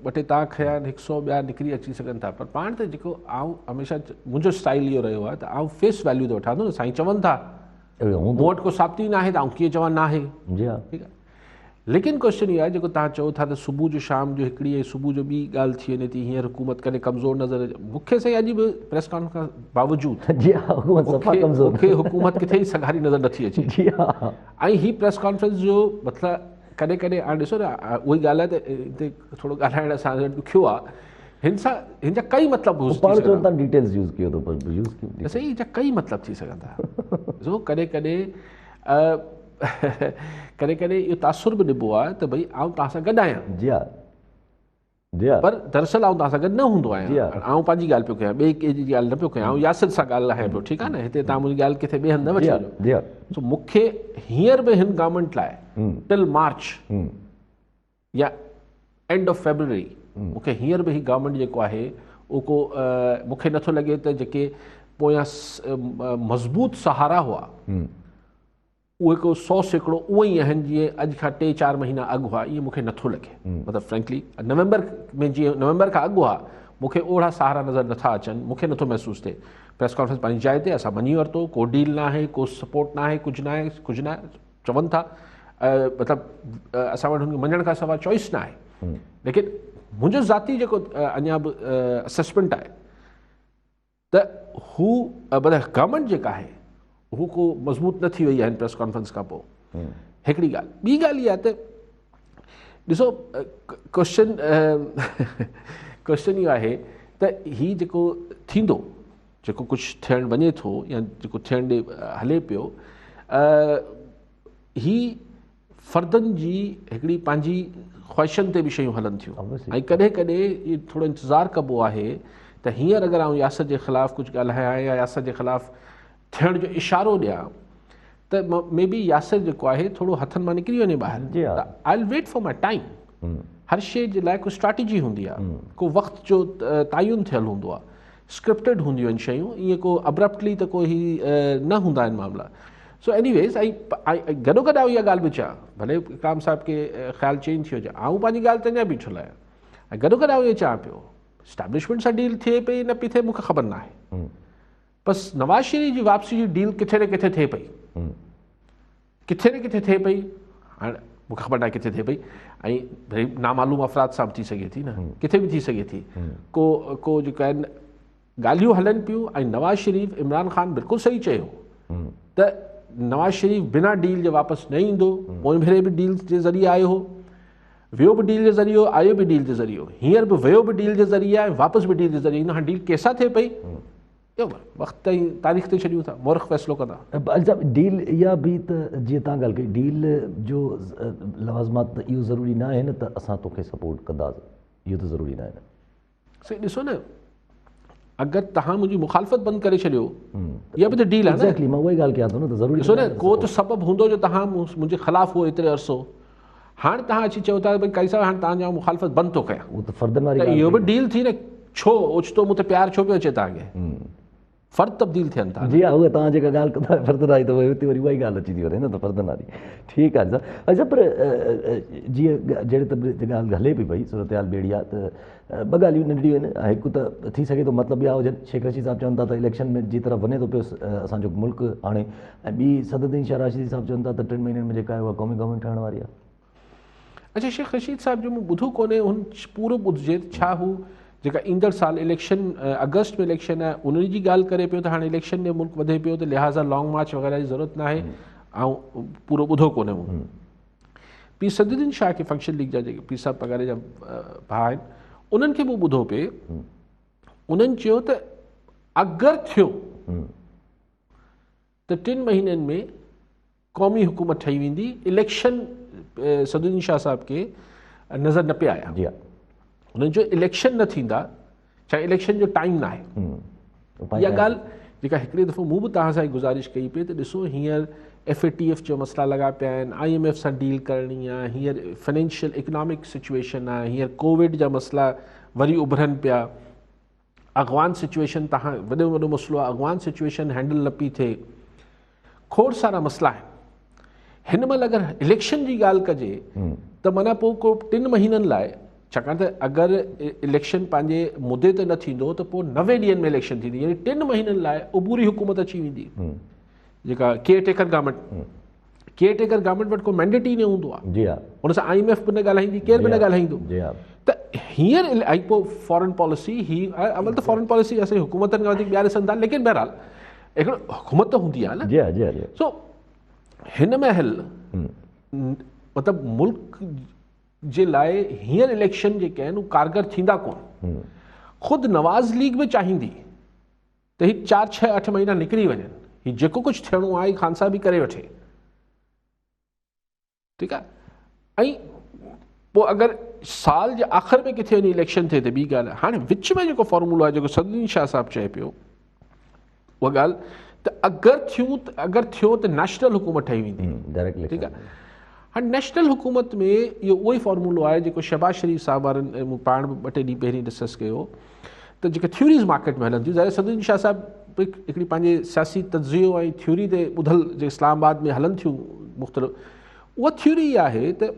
ٻه ٽي تان کنيا آهن هڪ سو ٻيا نڪري اچي سگهن ٿا پر پاڻ ته جيڪو آئون هميشه منهنجو اسٽائل اهو رهيو آهي ته آئون فيس ويليو ته وٺان ٿو نه سائين چون ٿا مون وٽ ڪو ثابتي ناهي ته آئون ڪيئن چوان ناهي جي ها ٺيڪ آهي ليڪن ڪويشچن اهو آهي جيڪو توهان چئو ٿا ته صبح جو شام جو هڪڙي ۽ صبح جو ٻي ڳالهه ٿي وڃي ٿي هينئر حڪومت ڪڏهن ڪمزور نظر اچي مون کي سائين اڄ به پريس ڪانفرنس کان باوجود جي ها حڪومت صفا ڪمزور مون کي حڪومت ڪٿي ئي سگهاري نظر نٿي اچي جي ها ۽ هي پريس ڪانفرنس جو مطلب ڪڏهن ڪڏهن هاڻي ڏسو نه اها ئي ڳالهه آهي ته هتي ٿورو ڳالهائڻ اسان جو ڏکيو آهي هن سان هن جا ڪئي مطلب هو پاڻ چون ٿا ڊيٽيلز يوز ڪيو ٿو پر يوز ڪيو سائين هن جا ڪئي مطلب ٿي سگهن ٿا ڏسو ڪڏهن ڪڏهن ڪڏهن ڪڏهن اهو تاثر به ڏبو آهي ته ڀئي آئون توهان سان گڏ آهيان. جي ها جي ها. پر دراصل آئون توهان سان گڏ نه هوندو آهيان. جي ها. آئون پنهنجي ڳالهه پيو ڪيان ٻئي ڪنهن جي ڳالهه نه پيو ڪيان. آئون ياسر سان ڳالهايان پيو ٺيڪ آهي نه هتي توهان منهنجي ڳالهه ڪٿي ٻئي هنڌ نه وٺي وڃو. جي ها. سو مون کي هينئر به هن گورنمينٽ لاء ٽل مارچ يا اينڊ آف فيبروري مون کي هينئر به هي گورنمينٽ جيڪو آهي اهو ڪو مون کي نٿو لڳي ته جيڪي پويان مضبوط سهارا هئا. اهي ڪو 100% اونئن ئي آهن جيئن اڄ کان ٽي چار مهينا اڳ هئا، ائين مون کي نٿو لڳي. مطلب فرينڪلي نومبر ۾ جيئن نومبر کان اڳ هئا، مون کي اوڙا سهارا نظر نٿا اچن، مون کي نٿو محسوس ٿئي. پريس ڪانفرنس پنهنجي جاء تي اسان مڃي ورتو، ڪو ڊيل ناهي، ڪو سپورٽ ناهي، ڪجهه ناهي، ڪجهه ناهي چون ٿا، مطلب اسان وٽ هن کي مڃڻ کان سواء چوائس ناهي. ليڪن منهنجو ذاتي جيڪو اڃا به اسيسمينٽ آهي ته هو مطلب گورنمينٽ جيڪا آهي هو ڪو مضبوط نه ٿي وئي آهي پريس ڪانفرنس کان پوء. هڪڙي ڳالهه، ٻي ڳالهه اها ته ڏسو ڪوشچن ڪوشچن اهو آهي ته هي جيڪو ٿيندو، جيڪو ڪجهه ٿيڻ وڃي ٿو يا جيڪو ٿيڻ ڏي هلي پيو، هي فردن جي هڪڙي پنهنجي خواهشن تي به شيون هلن ٿيون ۽ ڪڏهن ڪڏهن اهو ٿورو انتظار ڪبو آهي ته هينئر اگر آئون ياسر جي خلاف ڪجهه ڳالهايان يا ياسر جي خلاف ٿيڻ جو اشارو ڏيان ته مي بي ياسر جيڪو آهي ٿورو هٿن مان نڪري وڃي ٻاهر، ته I will wait for my time. هر شيء جي لاء ڪو اسٽريٽجي هوندي آهي، ڪو وقت جو تعين ٿيل هوندو آهي، اسڪرپٽيڊ هونديون آهن شيون، ائين ڪو ابرپٽلي ته ڪو هي نه هوندا آهن معاملا. سو ايني ويز ۽ گڏو گڏ آئون اها ڳالهه به چوان، ڀلي اڪرام صاحب کي خيال چينج ٿيو هجي، آئون پنهنجي ڳالهه تي اڃا بيٺل آهيان ۽ گڏو گڏ آئون اهو چوان پيو اسٽيبلشمينٽ سان ڊيل ٿئي پئي نه پئي ٿئي مون کي خبر نه آهي، بس نواز شريف جي واپسي جي ڊيل ڪٿي نه ڪٿي ٿئي پئي، ڪٿي نه ڪٿي ٿئي پئي، هاڻ مون کي خبر ناهي ڪٿي ٿئي پئي ۽ ڀلي نامعلوم افراد سان به ٿي سگهي ٿي نه، ڪٿي به ٿي سگهي ٿي، ڪو ڪو جيڪو آهن ڳالهيون هلن پيون ۽ نواز شريف عمران خان بلڪل صحيح چيو ته نواز شريف بنا ڊيل جي واپس نه ايندو، پوئين ڀيري به ڊيل جي ذريعي آيو هو، ويو به ڊيل جي ذريعي، آيو به ڊيل جي ذريعي، هينئر به ويو به ڊيل جي ذريعي ۽ واپس به ڊيل جي ذريعي ايندو. هاڻي ڊيل ڪيسان ٿئي پئي اهو وقت ۽ تاريخ تي ڇڏيون ٿا، مورخ فيصلو ڪندا. علي صاحب ڊيل اها به ته جيئن تان ڳالهه ڪئي ڊيل جو لوازمات ته اهو ضروري نه آهي نه ته اسان توکي سپورٽ ڪنداسين، اهو ته ضروري نه آهي نه. سائين ڏسو نه اگر توهان منهنجي مخالفت بند ڪري ڇڏيو اها به ته ڊيل آهي نه. ايگزيڪٽلي مان اها ئي ڳالهه ڪيان ٿو نه ته ضروري ڏسو نه ڪو ته سبب هوندو جو توهان منهنجي خلاف هو ايتري عرصو، هاڻ توهان اچي چئو ٿا ڀئي قاضي صاحب هاڻ توهان جي آئون مخالفت بند ٿو ڪيان، اهو ته فردن واري ته ڳالهه اهو به ٿي. ڊيل ٿي نه، ڇو اوچتو مون تي پيار ڇو پيو اچي توهان کي؟ فرد تبديل ٿين ٿا. جي ها اها توهان جيڪا ڳالهه ڪندا آهيو فردن واري ته اتي وري اها ئي ڳالهه اچي ٿي وڃي نه ته فردن واري ٺيڪ آهي صاحب. اڇا پر جيئن جهڙي ته ڳالهه هلي پئي پئي صورتحال به اهڙي آهي ته ٻه ڳالهيون ننڍڙيون آهن، هڪ ته ٿي سگهي ٿو مطلب اها هجن شيخ رشيد صاحب چون ٿا ته اليڪشن ۾ جي طرف وڃي ٿو پيو اسان جو ملڪ هاڻي، ۽ ٻي صدرالدين شاهه راشدي صاحب چون ٿا ته 3 مهينن ۾ جيڪا آهي اها قومي گورنمينٽ ٺهڻ واري آهي. اڇا شيخ رشيد صاحب جو مون ٻڌو ڪونهي، هن پورو ٻڌجي ته ڇا هو جيڪا ايندڙ سال اليڪشن اگسٽ ۾ اليڪشن آهي ان جي ڳالهه ڪري پيو ته هاڻي اليڪشن ڏي ملڪ وڌي پيو ته لهٰذا لانگ مارچ وغيره جي ضرورت ناهي، آئون پورو ٻڌو ڪونهي مون. پير صدرالدين شاهه کي فنڪشن ليگ جا جيڪي پير صاحب پڳاري جا ڀاء آهن انهن کي مون ٻڌو پئي، انهن چيو ته اگر ٿيو ته 3 مهينن ۾ قومي حڪومت ٺهي ويندي، اليڪشن صدرالدين شاهه صاحب کي نظر نه پيا آيا، انهن جو اليڪشن نه ٿيندا، ڇا اليڪشن جو ٽائيم نه آهي. اها ڳالهه جيڪا هڪڙي دفعو مون به توهان سان گذارش ڪئي پئي ته ڏسو هينئر ايف اي ٽي ايف جا مسئلا لڳا پيا آهن، I M F سان ڊيل ڪرڻي آهي، هينئر فنانشل اڪنامڪ سچويشن آهي، هينئر ڪووڊ جا مسئلا وري اڀرن پيا، اغوان سچويشن تهان وڏو وڏو مسئلو آهي، اغوان سچويشن هينڊل نه پئي ٿئي، کوڙ سارا مسئلا آهن. هن مهل اگر اليڪشن جي ڳالهه ڪجي ته معنيٰ پوء ڪو 3 مهينن لاء، ڇاڪاڻ ته اگر اليڪشن پنهنجي مدي تي نه ٿيندو ته پوء 90 ڏينهن ۾ اليڪشن ٿيندي، يعني 3 مهينن لاء عبوري حڪومت اچي ويندي، جيڪا care taker government, care taker government وٽ ڪو مينڊيٽ ئي نه هوندو آهي، ان سان I M F به نه ڳالهائيندي، ڪير به نه ڳالهائيندو. ته هينئر ۽ پوء فارن پاليسي، هي اول ته فارن پاليسي اسان جي حڪومتن کان وڌيڪ ٻيا ڏسن ٿا، ليڪن بهرحال هڪڙو حڪومت ته هوندي آهي نه. سو هن مهل مطلب ملڪ جي لاء هينئر اليڪشن جيڪي آهن اهي ڪارگر ٿيندا ڪونه. خود نواز ليگ به چاهيندي ته هي 4 6 8 مهينا نڪري وڃن، هي جيڪو ڪجهه ٿيڻو آهي خان صاحب ئي ڪري وٺي، ٺيڪ آهي. ۽ پوء اگر سال جي آخر ۾ ڪٿي وڃي اليڪشن ٿئي ته ٻي ڳالهه آهي. هاڻي وچ ۾ جيڪو فارمولو آهي جيڪو صدرالدين شاهه صاحب چئي پيو اها ڳالهه ته اگر ٿيو ته نيشنل حڪومت ٺهي ويندي، ٺيڪ آهي. هاڻي نيشنل حڪومت ۾ اهو اهو ئي فارمولو آهي جيڪو شهباز شريف صاحب وارن مون پاڻ به 2 ٽي ڏينهن پهرين ڊسڪس ڪيو ته جيڪي ٿيوريز مارڪيٽ ۾ هلن ٿيون، ظاهر صدرالدين شاهه صاحب هڪڙي پنهنجي سياسي تجزيو ۽ ٿيوري تي ٻڌل جي اسلام آباد ۾ هلن ٿيون مختلف اها ٿيوري اها آهي ته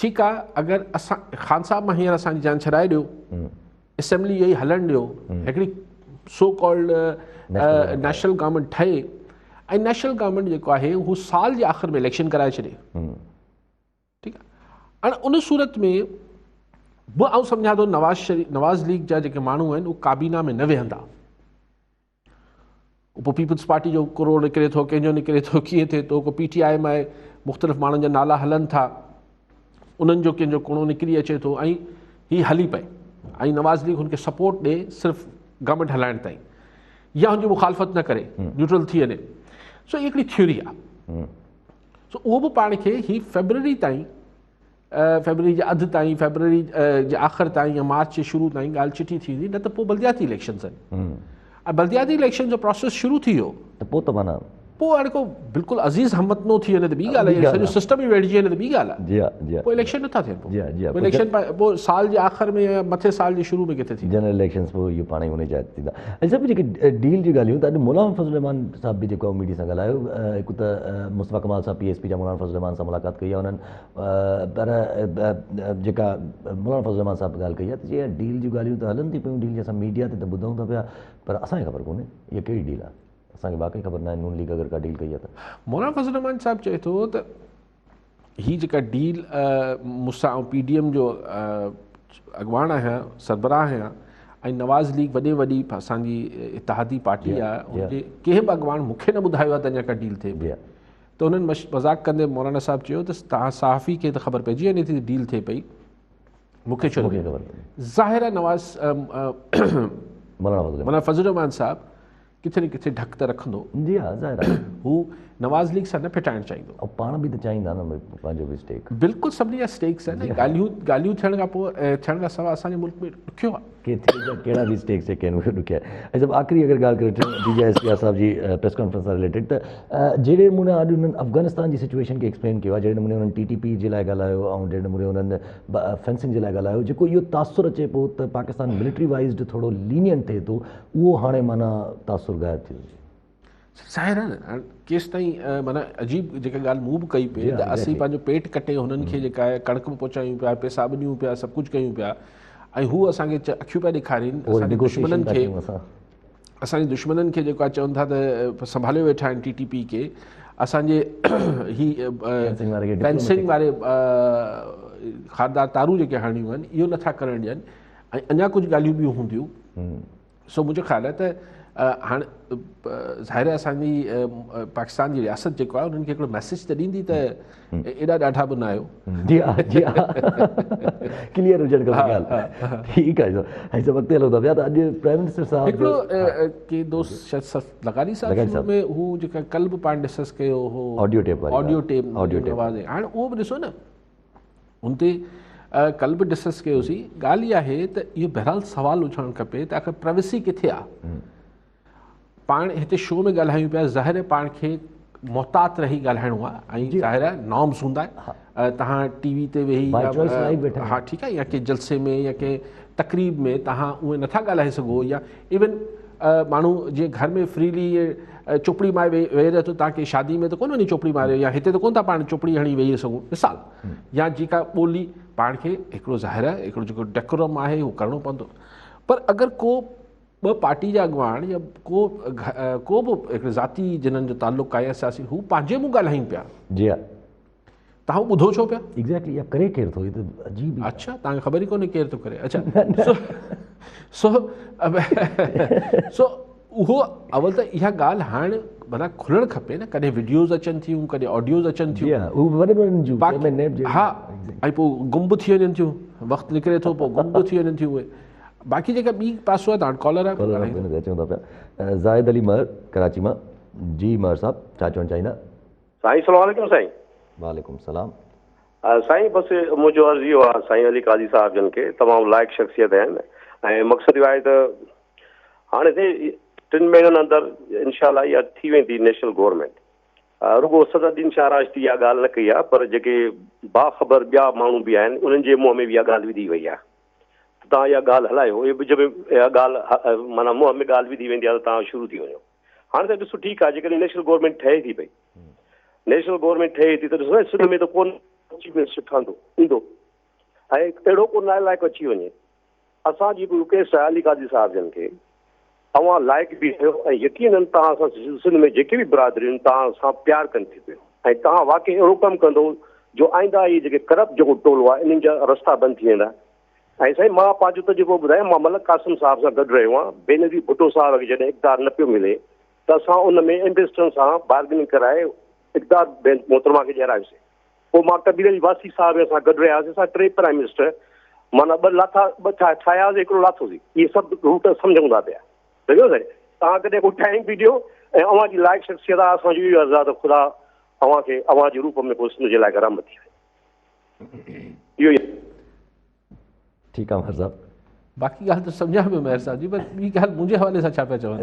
ٺيڪ آهي اگر اسان خان صاحب مان هينئر اسان جي جان ڇڏائي ڏيو اسيمبلي اهي هلڻ ڏيو هڪڙي سو ڪالڊ نيشنل گورنمينٽ ٺهي ۽ نيشنل گورنمينٽ جيڪو آهي هو سال جي آخر ۾ اليڪشن ڪرائي ڇڏي ٺيڪ آهي هاڻي ان صورت ۾ به آئون سمجهان ٿو نواز شريف نواز ليگ جا جيڪي ماڻهو آهن اهي ڪابينا ۾ نه ويهندا پوء پيپلز پارٽي جو ڪرو نڪري ٿو ڪنهن جو نڪري ٿو ڪيئن ٿئي ٿو ڪو پي ٽي آء مان مختلف ماڻهن جا نالا هلن ٿا انهن جو ڪنهن جو ڪڻو نڪري اچي ٿو ۽ هي هلي پئي ۽ نواز ليگ هن کي سپورٽ ڏي صرف گورنمينٽ هلائڻ تائين يا هن جي مخالفت نه ڪري نيوٽرل ٿي وڃي سو هي هڪڙي ٿيوري آهي سو اهو به پاڻ کي هي فيبروري تائين فيبروري جي اڌ تائين فيبروري جي آخر تائين يا مارچ جي شروع تائين ڳالهه چٽي ٿي ويندي نه ته پوء بلدياتي اليڪشنز آهن ۽ بلدياتي اليڪشن جو پروسيس شروع ٿي ويو ته پوء ته معنيٰ پوء هاڻي ڪو بلڪل عزيز هموطنو ٿي وڃي ته ٻي ڳالهه آهي سڄو سسٽم ئي ويڙهجي وڃي ته ٻي ڳالهه آهي جي ها جي ها پوء اليڪشن نٿا ٿين پوء جي ها جي ها پوء اليڪشن پوء سال جي آخر ۾ يا مٿي سال جي شروع ۾ ڪٿي ٿيندي جنرل اليڪشنز پوء اهو پاڻ ئي ان جاء تي ٿيندا ۽ صاحب جيڪي ڊيل جون ڳالهيون ته اڄ مولانا فضل الرحمان صاحب به جيڪو ميڊيا سان ڳالهايو هڪ ته مصطفيٰ ڪمال صاحب پي ايس پي جا مولانا فضل الرحمان سان ملاقات ڪئي آهي انهن پر جيڪا مولانا فضل الرحمان صاحب ڳالهه ڪئي آهي ته چي ڊيل جون ڳالهيون ته هلن ٿي پيون ڊيل جي اسان ميڊيا تي ته ٻڌون ٿا پيا پر اسان کي خبر ڪونهي اها ڪهڙي ڊيل آهي اسان کي واقعي خبر ناهي نون ليگ اگر ڪا ڊيل ڪئي آهي ته. مولانا فضل الرحمان صاحب چئي ٿو ته هي جيڪا ڊيل مون سان آئون پي ڊي ايم جو اڳواڻ آهيان سربراهه آهيان ۽ نواز ليگ وڏي وڏي اسان جي اتحادي پارٽي آهي ان جي ڪنهن به اڳواڻ مون کي نه ٻڌايو آهي ته اڃا ڪا ڊيل ٿئي پئي ته انهن مذاق ڪندي مولانا صاحب چيو ته توهان صحافي کي ته خبر پئجي وڃي ٿي ته ڊيل ٿئي پئي مون کي ڇو نه ظاهر آهي نواز مولانا فضل الرحمان صاحب ڪٿي نه ڪٿي ڍڪ ته رکندو. جي ها ظاهر آهي. هو نواز ليگ سان نه ڦٽائڻ چاهيندو. او پاڻ به ته چاهيندا نه پنهنجو به اسٽيڪ. بلڪل سڀني جا اسٽيڪس آهن ۽ ڳالهيون ڳالهيون ٿيڻ کان پوء ٿيڻ کان سواء اسان جي ملڪ ۾ ڏکيو آهي. ڪيتري جا ڪهڙا به اسٽيڪس جيڪي آهن اهي ڏکيا آهن. ۽ سڀ آخري اگر ڳالهه ڪري وٺون D G I S P R صاحب جي پريس ڪانفرنس سان رليٽيڊ ته جهڙي نموني اڄ انهن افغانستان جي سچويشن کي ايڪسپلين ڪيو آهي جهڙي نموني انهن ٽي ٽي پي جي لاء ڳالهايو ۽ جهڙي نموني انهن فينسنگ جي لاء ڳالهايو جيڪو اهو تاثر اچي پيو ته پاڪستان ملٽري وائيز ٿورو لينينٽ ٿئي ٿو اهو هاڻي معنيٰ تاثر غائب ٿي ويو. ظاهر آهي نه ڪيستائين معنيٰ عجيب جيڪا ڳالهه مون به ڪئي پئي ته اسين پنهنجو پيٽ ڪٽي هنن کي جيڪا آهي ڪڻڪ به پهچايون پيا پئسا به ڏيون پيا سڀ ڪجهه ڪيون پيا ۽ هو اسان کي اکيون پيا ڏيکارين اسان جي دشمنن کي اسان جي دشمنن کي جيڪو آهي چون ٿا ته سنڀاليو ويٺا آهن ٽي ٽي پي کي اسان جي هي فينسنگ واري خاردار تارون جيڪي هڻڻيون آهن اهو نٿا ڪرڻ ڏين ۽ اڃا ڪجهه ڳالهيون ٻيون هونديون سو منهنجو خيال آهي ته هاڻ ظاهر آهي اسان جي پاڪستان جي رياست جيڪو آهي انهن کي هڪڙو ميسيج ته ڏيندي ته ايڏا ڏاڍا به نه آهيو. جي ها جي ها ڪليئر هجڻ کپي ڳالهه ٺيڪ آهي ۽ سڀ اڳتي هلون ٿا پيا ته اڄ پرائم منسٽر صاحب هڪڙو ڪي دوست شايد سر لغاري صاحب شروع ۾ هو جيڪا ڪل به پاڻ ڊسڪس ڪيو هو آڊيو ٽيپ واري آڊيو ٽيپ آڊيو ٽيپ هاڻ اهو به ڏسو نه ان تي ڪل به ڊسڪس ڪيوسين ڳالهه اها آهي ته اهو بهرحال سوال اٿڻ کپي ته آخر پرائيويسي ڪٿي آهي پاڻ هتي شو ۾ ڳالهايون پيا ظاهر آهي پاڻ کي محتاط رهي ڳالهائڻو آهي ۽ ظاهر آهي نارمس هوندا آهن تهان ٽي وي تي ويهي ها ٺيڪ آهي يا ڪنهن جلسي ۾ يا ڪنهن تقريب ۾ تهان اهي نٿا ڳالهائي سگهو يا ايون ماڻهو جيئن گهر ۾ فريلي چوپڙي ماري ويهي رهي ٿو تان ڪنهن شادي ۾ ته ڪونه وڃي چوپڙي ماري يا هتي ته ڪونه ٿا پاڻ چوپڙي هڻي ويهي سگهون مثال يا جيڪا ٻولي پاڻ کي هڪڙو ظاهر آهي هڪڙو جيڪو ڊيڪورم آهي اهو ڪرڻو پوندو پر اگر ڪو ٻه پارٽي جا اڳواڻ يا ڪو ڪو به هڪڙي ذاتي جنن جو تعلق آهي يا سياسي هو پنهنجي منهن ڳالهائين پيا جي ها تهان ٻڌو ڇو پيا؟ ايگزيڪٽلي اها ڪري ڪير ٿو هي ته عجيب ئي اڇا تهان کي خبر ئي ڪونهي ڪير ٿو ڪري اڇا سو سو سو اهو اول ته اها ڳالهه هاڻ معنيٰ کلڻ کپي نه ڪڏهن وڊيوز اچن ٿيون ڪڏهن آڊيوز اچن ٿيون جي ها هو وڏن وڏن جون چيئرمين نيب جي ها ۽ پوء گم به ٿي وڃن ٿيون وقت نڪري ٿو پوء گم به ٿي وڃن ٿيون اهي باقي جيڪا ٻي پاسو آهي تهان ڪالر آهي ڪالر اچون ٿا پيا زاهد علي مهر ڪراچي مان جي مهر صاحب ڇا چوڻ چاهيندا سائين سلام عليڪم سائين. وعليڪم السلام. سائين بس منهنجو عرض اهو آهي سائين علي قاضي صاحب جن کي تمام لائق شخصيت آهن ۽ مقصد اهو آهي ته هاڻي سائين ٽن مهينن اندر انشاء الله اها ٿي ويندي نيشنل گورنمينٽ رڳو صدر الدين شاهه راشدي اها ڳالهه نه ڪئي آهي پر جيڪي باخبر ٻيا ماڻهو به آهن انهن جي منهن ۾ به اها ڳالهه وڌي وئي آهي. ته توهان اها ڳالهه هلايو اهي وچ ۾ اها ڳالهه معنيٰ منهن ۾ ڳالهه وڌي ويندي آهي ته توهان شروع ٿي وڃو هاڻي ته ڏسو ٺيڪ آهي جيڪڏهن نيشنل گورنمينٽ ٺهي ٿي پئي نيشنل گورنمينٽ ٺهي ٿي ته ڏسو نه سنڌ ۾ ته ڪو چيف منسٽر ٺهندو ايندو ۽ اهڙو ڪو نالائق اچي وڃي اسان جي هڪ رڪويسٽ آهي علي قاضي صاحب جن کي اوهان لائق به آهيو ۽ يقينن توهان سان سنڌ ۾ جيڪي به برادريون توهان سان پيار ڪن ٿيون پيون ۽ توهان واقعي اهڙو ڪم ڪندو جو آئنده اهي جيڪي ڪرپٽ جيڪو ٽولو آهي انهن جا رستا بند ٿي ويندا ۽ سائين مان پنهنجو تجربو ٻڌايان مان ملڪ قاسم صاحب سان گڏ رهيو آهيان بينظير ڀٽو صاحب کي جڏهن اقتدار نه پيو ملي ته اسان ان ۾ ايمبيسڊرن سان بارگننگ ڪرائي اقتدار محترمه کي ڏيارائيوسين پوء مان ڪبير علي واسي صاحب سان گڏ رهياسين، اسان ٽي پرائم منسٽر معنيٰ ٻه لاٿا ٻه ٺاهياسين هڪڙو لاٿوسين، اهي سڀ روٽ سمجهون ٿا پيا. سمجهيو سائين توهان ڪڏهن ڪو ٽائيم به ڏيو ۽ اوهان جي لائق شخصيت آهي اسان جو اهو عرض آهي ته خدا اوهان کي اوهان جي روپ ۾ ڪو سنڌ جي لاء رحمت ٿي وڃي. اهو ئي. ٺيڪ آ مهر صاحب. باقي ڳالهه ته سمجهان پيو مهر صاحب جي پر ٻي ڳالهه منهنجي حوالي سان ڇا پيا چون؟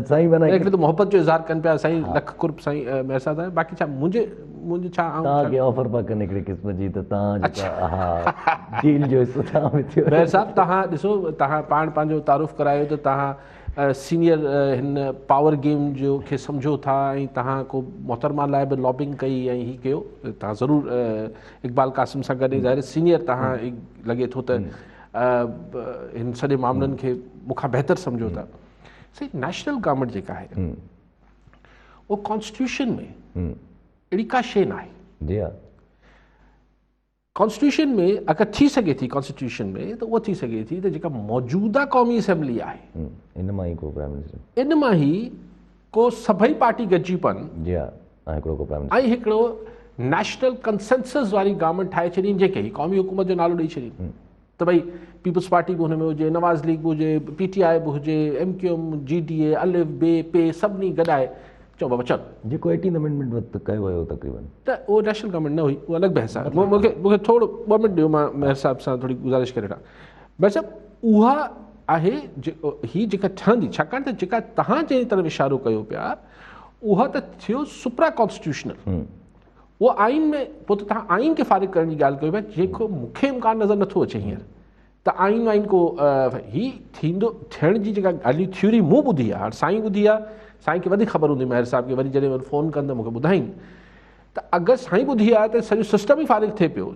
سائين معنيٰ هڪڙي ته محبت جو اظهار ڪن پيا سائين لک قرب سائين مهر صاحب باقي ڇا منهنجي منهنجي ڇا آئون توهان کي آفر پيا ڪن هڪڙي قسم جي ته توهان جيڪا ها ڊيل جو حصو توهان به ٿيو. مهر صاحب توهان ڏسو توهان پاڻ پنهنجو تعارف ڪرايو ته توهان سينيئر هن پاور گيم جو کي سمجهو ٿا ۽ توهان ڪو محترمه لاء به لابنگ ڪئي ۽ هي ڪيو توهان ضرور اقبال قاسم سان گڏ ظاهر سينيئر توهان لڳي ٿو ته هن سڄي معاملن کي مون کان بهتر سمجهو ٿا سائين نيشنل گورنمينٽ جيڪا آهي اهو ڪانسٽيٽيوشن ۾ اهڙي ڪا شيء ناهي. جي ها. ڪانسٽيٽيوشن ۾ اگر ٿي سگهي ٿي ڪانسٽيٽيوشن ۾ ته اها ٿي سگهي ٿي ته جيڪا موجوده قومي اسيمبلي آهي ان مان ئي ڪو پرائم منسٽر ان مان ئي ڪو سڀئي پارٽي گڏجي پن جي ها ۽ هڪڙو ڪو پرائم منسٽر ۽ هڪڙو نيشنل ڪنسنسس واري گورنمينٽ ٺاهي ڇڏين جنهن کي هي قومي حڪومت جو نالو ڏئي ڇڏين ته ڀئي پيپلز پارٽي به هن ۾ هجي نواز ليگ به هجي پي ٽي آء به هجي M Q M G D A الف بي پي سڀني گڏائي چئو بابا چل. جيڪو ايٽينٿ امينڊمينٽ وقت ڪيو ويو تقريبن. ته اهو نيشنل گورنمينٽ نه هئي اهو الڳ بحث آهي مون کي مون کي ٿورو ٻه منٽ ڏيو مان مهر صاحب سان ٿوري گذارش ڪري وٺان مهر صاحب اها آهي هي جيڪا ٺهندي ڇاڪاڻ ته جيڪا توهان جنهن طرف اشارو ڪيو پيا اها ته ٿيو سپرا ڪانسٽيٽيوشنل اهو آئين ۾ پوء ته توهان آئين کي فارغ ڪرڻ جي ڳالهه ڪيو پيا جيڪو مون کي امڪان نظر نٿو اچي هينئر ته آئين وائين ڪو هي ٿيندو ٿيڻ جي جيڪا ڳالهيون ٿيوري مون ٻڌي آهي هاڻ سائين ٻڌي آهي سائين کي وڌيڪ خبر هوندي مهر صاحب کي وري جڏهن فون ڪن ته مون کي ٻڌائين ته اگر سائين ٻڌي آهي ته سڄو سسٽم ئي فارغ ٿئي پيو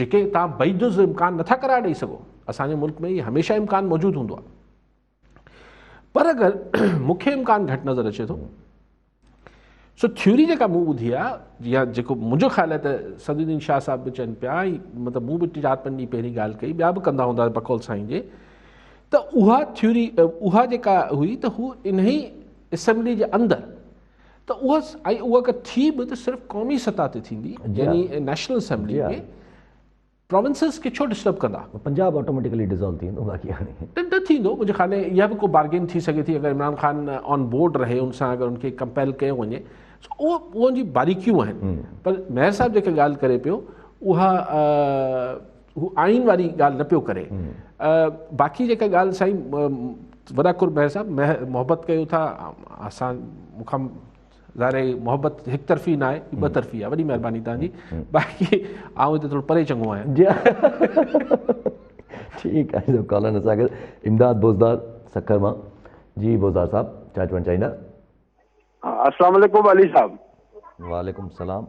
جيڪي توهان بعيد امڪان نٿا قرار ڏئي سگهو اسان جي ملڪ ۾ هميشه امڪان موجود هوندو آهي پر اگر مون کي امڪان گهٽ نظر اچي ٿو سو ٿيوري جيڪا مون ٻڌي آهي يا جيڪو منهنجو خيال آهي ته صدر الدين شاهه صاحب به چون پيا ۽ مطلب مون به چار پنج ڏينهن پهرين ڳالهه ڪئي ٻيا به ڪندا هوندا بقول سائين جي ته اها ٿيوري اها جيڪا هئي ته هو انهي اسيمبلي جي اندر ته اها ۽ اها اگر ٿي به ته صرف قومي سطح تي ٿيندي يعني نيشنل اسيمبلي ۾ پراونسز کي ڇو ڊسٽرب ڪندا؟ پنجاب آٽوميٽيڪلي ڊزالو ٿي ويندو باقي هاڻي. نه ٿيندو منهنجي خيال ۾ اها به ڪو بارگين ٿي سگهي ٿي اگر عمران خان آن بورڊ رهي ان سان اگر ان کي ڪمپيل ڪيو وڃي سو اهو ان جي باريڪيون آهن پر مهر صاحب جيڪا ڳالهه ڪري پيو اها هو آئين واري ڳالهه نه پيو ڪري باقي جيڪا ڳالهه سائين وڏا قرب مهر صاحب محبت ڪيو ٿا اسان مون کان ظاهر آهي محبت هڪ طرفي نه آهي ٻه طرفي آهي وڏي مهرباني توهان جي باقي آئون هتي ٿورو پري چڱو آهيان. جي ٺيڪ آهي سو ڪالر اسان کي امداد بوزدار سکر مان جي بوزدار صاحب ڇا چوڻ چاهيندا. السلام عليڪم علي صاحب. وعليڪم السلام.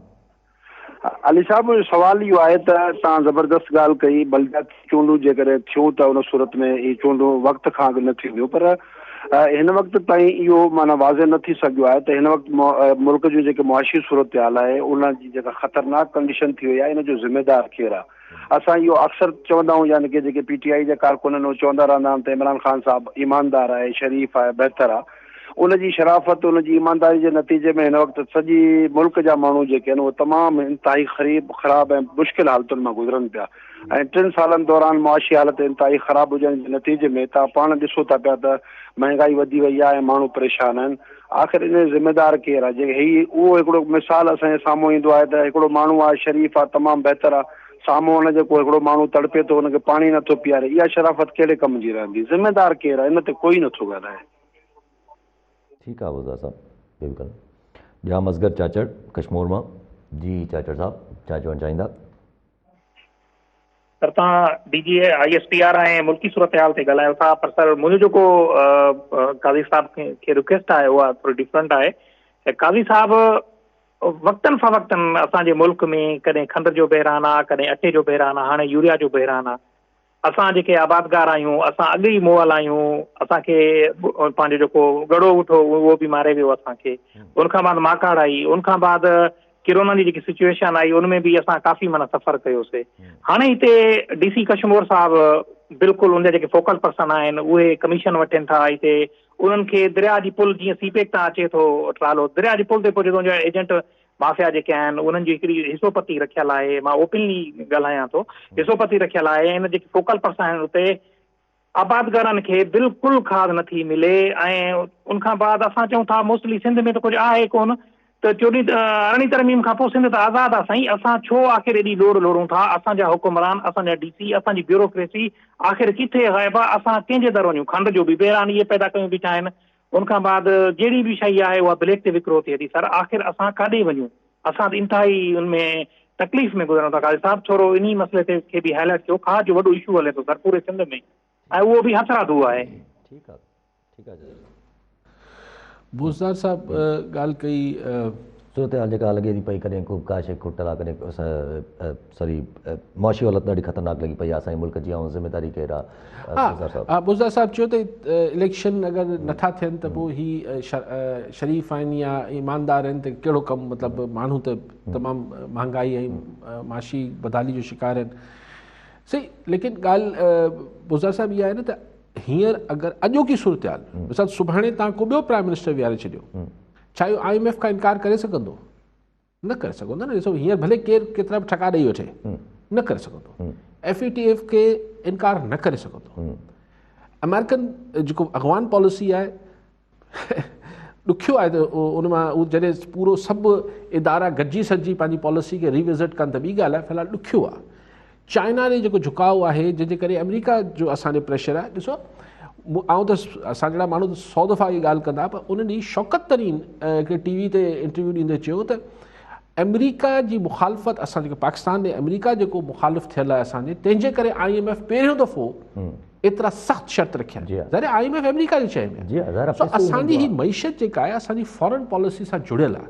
علي صاحب منهنجو سوال اهو آهي ته توهان زبردست ڳالهه ڪئي بلدياتي چونڊون جيڪڏهن ٿيون ته ان صورت ۾ اهي چونڊون وقت کان اڳ نه ٿينديون پر هن وقت تائين اهو معنيٰ واضح نه ٿي سگهيو آهي ته هن وقت ملڪ جون جيڪي معاشي صورتحال آهي ان جي جيڪا خطرناڪ ڪنڊيشن ٿي وئي آهي ان جو ذميدار ڪير آهي اسان اهو اڪثر چوندا آهيون يعني ڪي جيڪي پي ٽي آء جا ڪارڪن آهن اهي چوندا رهندا آهن ته عمران خان صاحب ايماندار آهي شريف آهي بهتر آهي ان جي شرافت، ان جي ايمانداري جي نتيجي ۾ هن وقت سڄي ملڪ جا ماڻهو جيڪي آهن اهي تمام انتهائي خريب، خراب ۽ مشڪل حالتن مان گذرن پيا ۽ ٽن سالن دوران معاشي حالت انتهائي خراب هجڻ جي نتيجي ۾ توهان پاڻ ڏسو ٿا پيا ته مهنگائي وڌي وئي آهي ۽ ماڻهو پريشان آهن. آخر ان جو ذميدار ڪير آهي؟ جي هي اهو هڪڙو مثال اسان جي سامهون ايندو آهي ته هڪڙو ماڻهو آهي شريف آهي تمام بهتر آهي سامهون ان جي ڪو هڪڙو ماڻهو تڙپي ٿو ان کي پاڻي نٿو پياري اها شرافت ڪهڙي ڪم جي رهندي؟ ذميدار ڪير آهي ان تي ڪوئي نٿو ڳالهائي. ٺيڪ آ وزا صاحب بلڪل ڄام اصغر چاچڙ ڪشمور مان جي چاچڙ صاحب ڇا چوڻ چاهيندا. سر توهان D G I S P R ۽ ملڪي صورتحال تي ڳالهايو ٿا پر سر منهنجو جيڪو قاضي صاحب کي رڪويسٽ آهي اها ٿوري ڊفرنٽ آهي قاضي صاحب وقتن فوقتن اسان جي ملڪ ۾ ڪڏهن کنڊ جو بحران آهي ڪڏهن اٽي جو بحران آهي هاڻي يوريا جو بحران آهي اسان جيڪي آبادگار آهيون اسان اڳ ئي مئل آهيون اسان کي پنهنجو جيڪو ڳڙو اٺو اهو به ماري ويو اسان کي ان کان بعد ماڪاڙ آئي ان کان بعد ڪرونا جي جيڪي سچويشن آئي ان ۾ به اسان ڪافي معنيٰ سفر ڪيوسي هاڻي هتي ڊي سي ڪشمور صاحب بلڪل ان جا جيڪي فوڪل پرسن آهن اهي ڪميشن وٺين ٿا هتي انهن کي درياء جي پل جيئن سي پيڪ تان اچي ٿو ٽرالو درياء جي پل تي پهچي ٿو ان جا ايجنٽ مافيا جيڪي آهن انهن جي هڪڙي حصو پتي رکيل آهي مان اوپنلي ڳالهايان ٿو حصو پتي رکيل آهي ان جيڪي فوڪل پرسن آهن اتي آبادگارن کي بلڪل کاڌ نٿي ملي ۽ ان کان بعد اسان چئون ٿا موسٽلي سنڌ ۾ ته ڪجهه آهي ڪونه ته چوڏهين ارڙهين ترميم کان پوء سنڌ ته آزاد آ سائين اسان ڇو آخر ايڏي لوڙ لوڙون ٿا اسان جا حڪمران اسان جا ڊي سي اسان جي بيوروڪريسي آخر ڪٿي غائب آ اسان ڪنهن جي در وڃون کنڊ جو به بحران اهي پيدا ڪيون بيٺا آهن ان کان بعد جهڙي به شيء آهي اها بليڪ تي وڪرو ٿئي ٿي سر آخر اسان ڪاڏي وڃون اسان ته انتهائي ان ۾ تڪليف ۾ گذرون ٿا قاضي صاحب ٿورو انهي مسئلي تي کي به هائلائٽ ڪيو کاڌ جو وڏو اشو هلي ٿو سر پوري سنڌ ۾ ۽ اهو به هٿرادو آهي. ٺيڪ آ ٺيڪ آ جي. بوزدار صاحب ڳالهه ڪئي. صورتحال جيڪا لڳي ٿي پئي ڪڏهن ڪو ڪا شيء کٽل آ ڪڏهن سوري معاشي حالت ڏاڍي خطرناڪ لڳي پئي آ اسان جي ملڪ جي ۽ ذميداري ڪير آ بوزدار صاحب. ها بوزدار صاحب چيو ته اليڪشن اگر نٿا ٿين ته پوء هي شريف آهن يا ايماندار آهن ته ڪهڙو ڪم مطلب ماڻهو ته تمام مهانگائي ۽ معاشي بدحالي جو شڪار آهن صحيح ليڪن ڳالهه بوزدار صاحب اها آهي نه ته هينئر اگر اڄوڪي صورتحال مثال سڀاڻي تان ڪو ٻيو پرائم منسٽر ويهاري ڇڏيو ڇا اهو I M F کان انڪار ڪري سگهندو نه ڪري سگهندو نه ڏسو هينئر ڀلي ڪير ڪيترا به ٺڪا ڏئي وٺي نه ڪري سگهندو ايف اي ٽي ايف کي انڪار نه ڪري سگهندو آمريڪن جيڪو اغوان پاليسي آهي ڏکيو آهي ته ان مان هو جڏهن پورو سڀ ادارا گڏجي سڏجي پنهنجي پاليسي کي ريوزٽ ڪن ته ٻي ڳالهه آهي في الحال ڏکيو آهي چائنا ڏي جيڪو جهڪاء آهي جنهن جي ڪري آمريڪا جو اسان ڏي پريشر آهي ڏسو آئون ته اسان جهڙا ماڻهو ته سو دفعا اها ڳالهه ڪندا پر ان ڏينهن شوڪت ترين هڪڙي ٽي وي تي انٽرويو ڏيندي چيو ته آمريڪا جي مخالفت اسان جيڪو پاڪستان ڏي آمريڪا جيڪو مخالف ٿيل آهي اسان جي تنهن جي ڪري I M F پهريون دفعو ايترا سخت شرط رکيا آهن ظاهر I M F آمريڪا جي شيء ۾ سو اسان جي هي معيشت جيڪا آهي اسان جي فارن پاليسي سان جڙيل آهي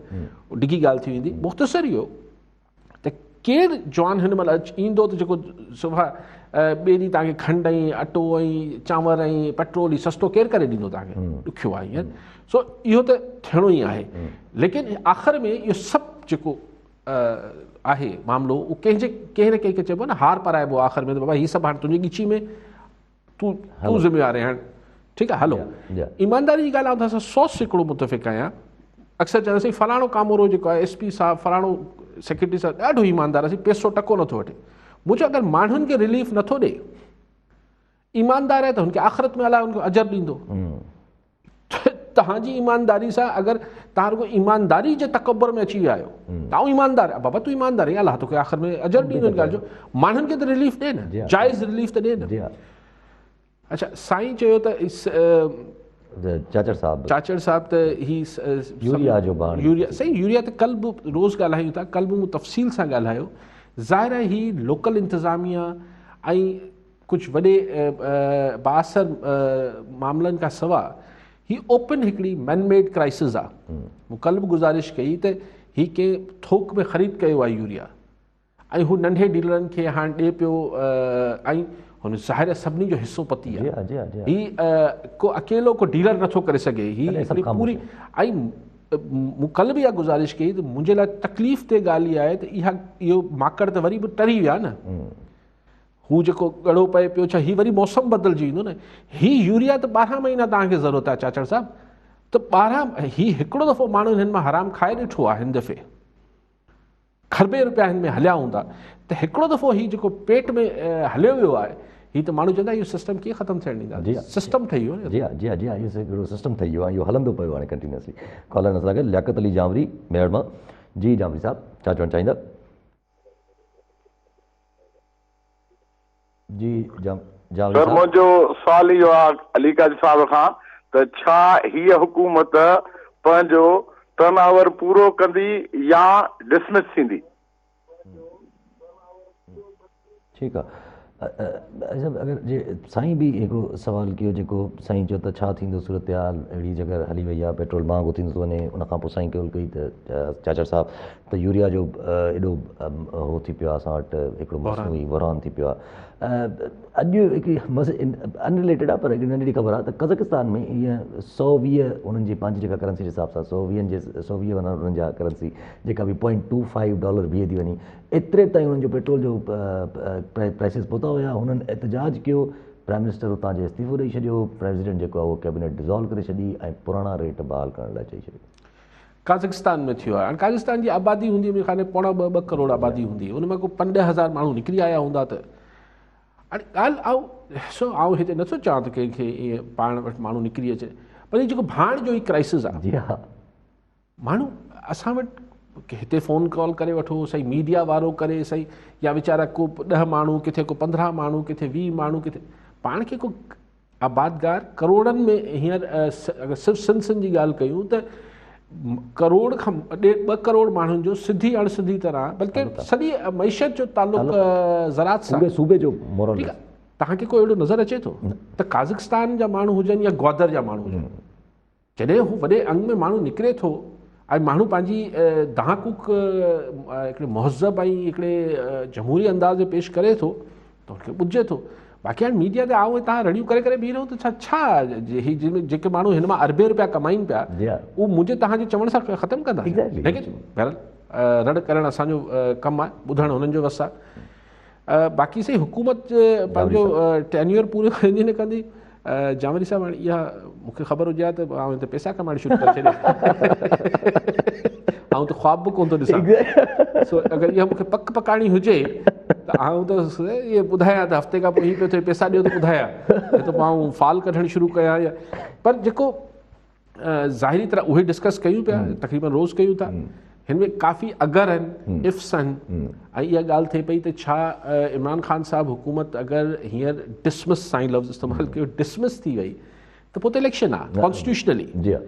ڊگهي ڳالهه ٿي ويندي مختصر اهو ته ڪير جوان هن مهل ايندو ته جيڪو صبح ٻئي ڏينهن توهان کي کنڊ ۽ اٽو ۽ چانور ۽ پيٽرول هي سستو ڪير ڪري ڏيندو توهان کي ڏکيو آهي ائين سو اهو ته ٿيڻو ئي آهي ليڪن آخر ۾ اهو سڀ جيڪو آهي معاملو اهو ڪنهن جي ڪنهن نه ڪنهن کي چئبو نه هار پارائبو آخر ۾ ته بابا هي سڀ هاڻي تنهنجي ڳچي ۾ تون تون ذميوار آهين هاڻ ٺيڪ آهي هلو ايمانداري جي ڳالهه آئون توهان سان 100% متفق آهيان اڪثر چوندا سائين فلاڻو ڪامورو جيڪو آهي ايس پي صاحب فلاڻو سيڪريٽري صاحب ڏاڍو ايماندار آهي پيسو ٽڪو نٿو وٺي مون چيو اگر ماڻهن کي رليف نٿو ڏي ايماندار آهي ته هن کي آخرت ۾ الله هن کي اجر ڏيندو توهان جي ايمانداري سان اگر توهان رڳو ايمانداري جي تڪبر ۾ اچي ويا آهيو ته آئون ايماندار بابا تون ايماندار آهين الله توکي آخر ۾ اجر ڏيندو ان ڳالهه جو ماڻهن کي ته رليف ڏي نه جائز رليف ته ڏي نه اچھا سائين چيو ته چاچڙ صاحب چاچڙ صاحب ته هي يوريا جو ڀاڻ يوريا صحيح يوريا ته ڪل به روز ڳالهايون ٿا ڪل به مون تفصيل سان ڳالهايو ظاهر آهي هي لوڪل انتظاميا ۽ ڪجهه وڏي بااثر معاملن کان سوا هي اوپن هڪڙي مين ميڊ ڪرائسز آ مون ڪل به گذارش ڪئي ته هي ڪنهن ٿوڪ ۾ خريد ڪيو آهي يوريا ۽ هو ننڍي ڊيلرن کي هاڻ ڏي پيو ۽ هن ظاهر سڀني جو حصو پتي آهي هي ڪو اڪيلو ڪو ڊيلر نٿو ڪري سگهي هي هڪڙي پوري ۽ مون ڪل به اها گذارش ڪئي ته منهنجي لاء تڪليف تي ڳالهه اها آهي ته اها اهو ماڪڙ ته وري به ٽري ويا نه هو جيڪو ڳڙو پئي پيو ڇا هي وري موسم بدلجي ويندو نه هي يوريا ته 12 مهينا توهان کي ضرورت آهي چاچڙ صاحب ته 12 هي هڪڙو دفعو ماڻهو هن مان حرام کائي ڏٺو آهي هن دفعي کربين روپيا هن ۾ هليا هوندا ته هڪڙو دفعو هي جيڪو پيٽ ۾ هليو ويو آهي هي ته ماڻهو چوندا اهو سسٽم ڪيئن ختم ٿيڻ ڏيندا سسٽم ٺهي ويو جي ها جي ها جي ها اهو هڪڙو سسٽم ٺهي ويو آهي اهو هلندو پيو هاڻي ڪنٽينيوسلي ڪالر نظر آگي لياقت علي جانوري ميهڙ مان جي جانوري صاحب ڇا چوڻ چاهيندا جي جاويد سر منهنجو سوال اهو آهي علي قاضي صاحب کان ته ڇا هيء حڪومت پنهنجو ٽرن اوور پورو ڪندي يا ڊسمس ٿيندي؟ ٺيڪ آ. اگر جي سائين به هڪڙو سوال ڪيو جيڪو سائين چيو ته ڇا ٿيندو صورتحال اهڙي جڳهه هلي وئي آهي پيٽرول مهانگو ٿيندو ٿو وڃي ان کان پوء سائين ڪيول ڪئي ته چاچڙ صاحب ته يوريا جو ايڏو هو ٿي پيو آهي اسان وٽ هڪڙو مصنوعي بحران ٿي پيو آهي اڄ هڪڙي ان رليٽيڊ آهي پر هڪڙي ننڍڙي خبر آهي ته قزقستان ۾ هيئن 120 انهن جي پنهنجي جيڪا ڪرنسي جي حساب سان 120 جي 120 معنيٰ انهن جا ڪرنسي جيڪا به پوائنٽ ٽو فائيو ڊالر بيهي ٿي وڃي ايتري تائين انهن جو پيٽرول جو پرائسز پهتا هيا هنن احتجاج ڪيو پرائم منسٽر اتان جي استعيفو ڏئي ڇڏيو پريزيڊنٽ جيڪو آهي اهو ڪيبينيٽ ڊزالو ڪري ڇڏي ۽ پراڻا ريٽ بحال ڪرڻ لاء چئي ڇڏيو. قازقستان ۾ ٿيو آهي هاڻي قازقستان جي آبادي هوندي منهنجي خيال ۾ پوڻا ٻه ٻه ڪروڙ آبادي هوندي ان ۾ ڪو پنج ڏهه هزار ماڻهو نڪري آيا هوندا ته هاڻي ڳالهه آئون سو آئون هتي نٿو چوان ته ڪنهن کي ائين پاڻ وٽ ماڻهو نڪري اچي پر هي جيڪو ڀاڻ جو هي ڪرائسز آهي جي ها ماڻهو اسان وٽ هتي فون ڪال ڪري وٺو سائين ميڊيا وارو ڪري سائين يا ويچارا ڪو ڏهه ماڻهو ڪٿي ڪو 15 ماڻهو ڪٿي 20 ماڻهو ڪٿي پاڻ کي ڪو آبادگار ڪروڙن ۾ هينئر اگر صرف سنڌ سنڌ جي ڳالهه ڪيون ته ڪروڙ کان ڏيڍ ٻه ڪروڙ ماڻهن جو سڌي اڻ سڌي طرح بلڪه سڄي معيشت جو تعلق زراعت سان پوري صوبي جو مورل ٺيڪ آهي توهان کي ڪو اهڙو نظر اچي ٿو ته قازقستان جا ماڻهو هجن يا گوادر جا ماڻهو هجن جڏهن هو وڏي انگ ۾ ماڻهو نڪري ٿو ۽ ماڻهو پنهنجي دانهن ڪوڪ هڪڙي مهذب ۽ هڪڙي جمهوري انداز ۾ پيش ڪري ٿو ته هن کي ٻڌجي ٿو. باقي هاڻي ميڊيا تي آئون ۽ توهان رڙيون ڪري ڪري بيهي رهون ته ڇا ڇا هي جيڪي ماڻهو هن مان اربين روپيا ڪمائين پيا اهو منهنجي توهان جي چوڻ سان ختم ڪندا ليڪن بهرحال رڙ ڪرڻ اسان جو ڪم آهي ٻڌڻ هنن جو وس آهي. باقي سائين حڪومت پنهنجو ٽينيور پورو ڪندي نه ڪندي جانوري صاحب هاڻي اها مون کي خبر هجي ها ته آئون هتي پئسا ڪمائڻ شروع ڪري ڇڏيان آئون ته خواب به ڪونه ٿو ڏسان سو اگر اها مون کي پڪ پڪاڻي هجي ته آئون ته اهي ٻڌايان ته هفتي کان پوء هي پيو ٿئي پئسا ڏيو ته ٻڌايان نه ته پوء آئون فال ڪڍڻ شروع ڪيان يا پر جيڪو ظاهري طرح اهي ڊسڪس ڪيون پيا تقريبن روز ڪيون ٿا هن ۾ ڪافي اگر آهن افس آهن ۽ اها ڳالهه ٿئي پئي ته ڇا عمران خان صاحب حڪومت اگر هينئر ڊسمس سائين لفظ استعمال ڪيو ڊسمس ٿي وئي ته پوء ته اليڪشن آهي ڪانسٽيٽيوشنلي جي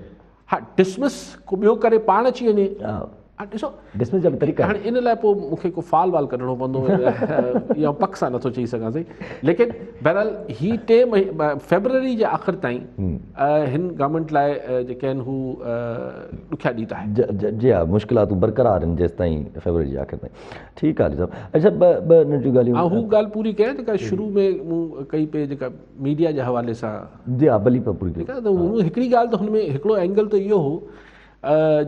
ها ڊسمس ڪو ٻيو ڪري پاڻ اچي وڃي ها ڏسو ڊسمس جا به طريقا هاڻي ان لاء پوء مون کي ڪو فال وال ڪڍڻو پوندو يا پڪ سان نٿو چئي سگهان سائين ليڪن بهرحال هي ٽي فيبروري جي آخر تائين هن گورنمينٽ لاء جيڪي آهن هو ڏکيا ڏينهن ته آهن جي ها مشڪلاتون برقرار آهن جيستائين فيبروري جي آخر تائين ٺيڪ آهي صاحب اڇا ٻه ٻه ننڍيون ڳالهيون ها هو ڳالهه پوري ڪيان جيڪا شروع ۾ مون ڪئي پئي جيڪا ميڊيا جي حوالي سان جي ها ڀلي پوري ٺيڪ آهي ته هڪڙي ڳالهه ته هن ۾ هڪڙو اينگل ته اهو هو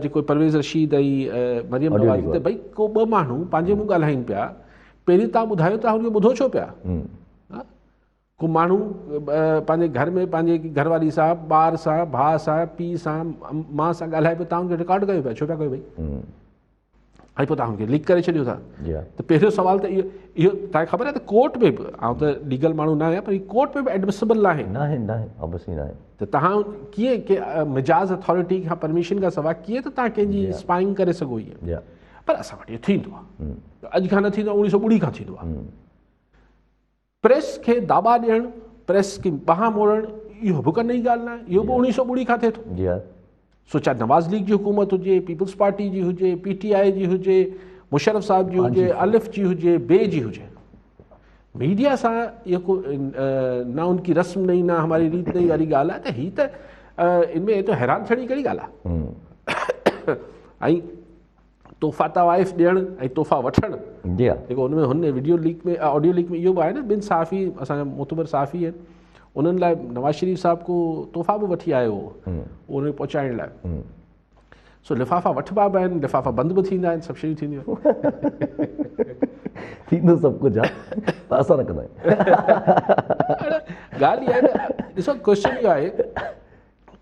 جيڪو پرويز رشيد ۽ مريم نواز ته ڀئي ڪو ٻه ماڻهو پنهنجي منهن ڳالهائين پيا پهرين تان ٻڌايو ته هن کي ٻڌو ڇو پيا ڪو ماڻهو پنهنجي گهر ۾ پنهنجي گهر واري سان ٻار سان ڀاء سان پيء سان ماء سان ڳالهائي پيو تان هن کي رڪارڊ ڪيو پيا ڇو پيا ڪيو ڀئي ۽ پوء توهان هن کي ليڪ ڪري ڇڏيو ٿا ته پهريون سوال ته اهو اهو توهان کي خبر آهي ته ڪورٽ ۾ به آئون ته ليگل ماڻهو نه آهيان پر هي ڪورٽ ۾ به ايڊمسبل ناهي ناهي ناهي آبويسلي ناهي ته توهان ڪيئن ڪي مجاز اٿارٽي کان پرميشن کان سواء ڪيئن ته توهان ڪنهن جي اسپائنگ ڪري سگهو ائين پر اسان وٽ اهو ٿيندو آهي اڄ کان نه ٿيندو آهي 19 ٻڙي کان ٿيندو آهي پريس کي داٻا ڏيڻ، پريس کي ٻانهن موڙڻ اهو به ڪا نئين ڳالهه ناهي، اهو به 19 ٻڙي کان ٿئي ٿو. جي ها. سو چاهي نواز ليگ جي حڪومت هجي، پيپلز پارٽي جي هجي، پي ٽي آء جي هجي، مشرف صاحب جي هجي، الف جي هجي، بي جي هجي. ميڊيا سان اهو ڪو نه ان ڪي رسم نئين نه هماري ريت نئين واري ڳالهه آهي ته هي ته ان ۾ ايترو حيران ٿيڻ جي ڪهڙي ڳالهه آهي. ۽ تحفا طوائف ڏيڻ ۽ تحفا وٺڻ جي ها جيڪو ان ۾ هن وڊيو ليڪ ۾ آڊيو ليڪ ۾ اهو به آهي نه ٻن صحافي اسان جا معتبر صحافي آهن انهن لاء نواز شريف صاحب ڪو تحفا به وٺي آيو هو ان کي پهچائڻ لاء سو لفافا وٺبا به آهن لفافا بند به ٿيندا آهن سڀ شيون ٿينديون آهن ٿيندو سڀ ڪجهه آهي پر اسان نه ڪندا آهيون ڳالهه اها آهي ته ڏسو ڪويشچن اهو آهي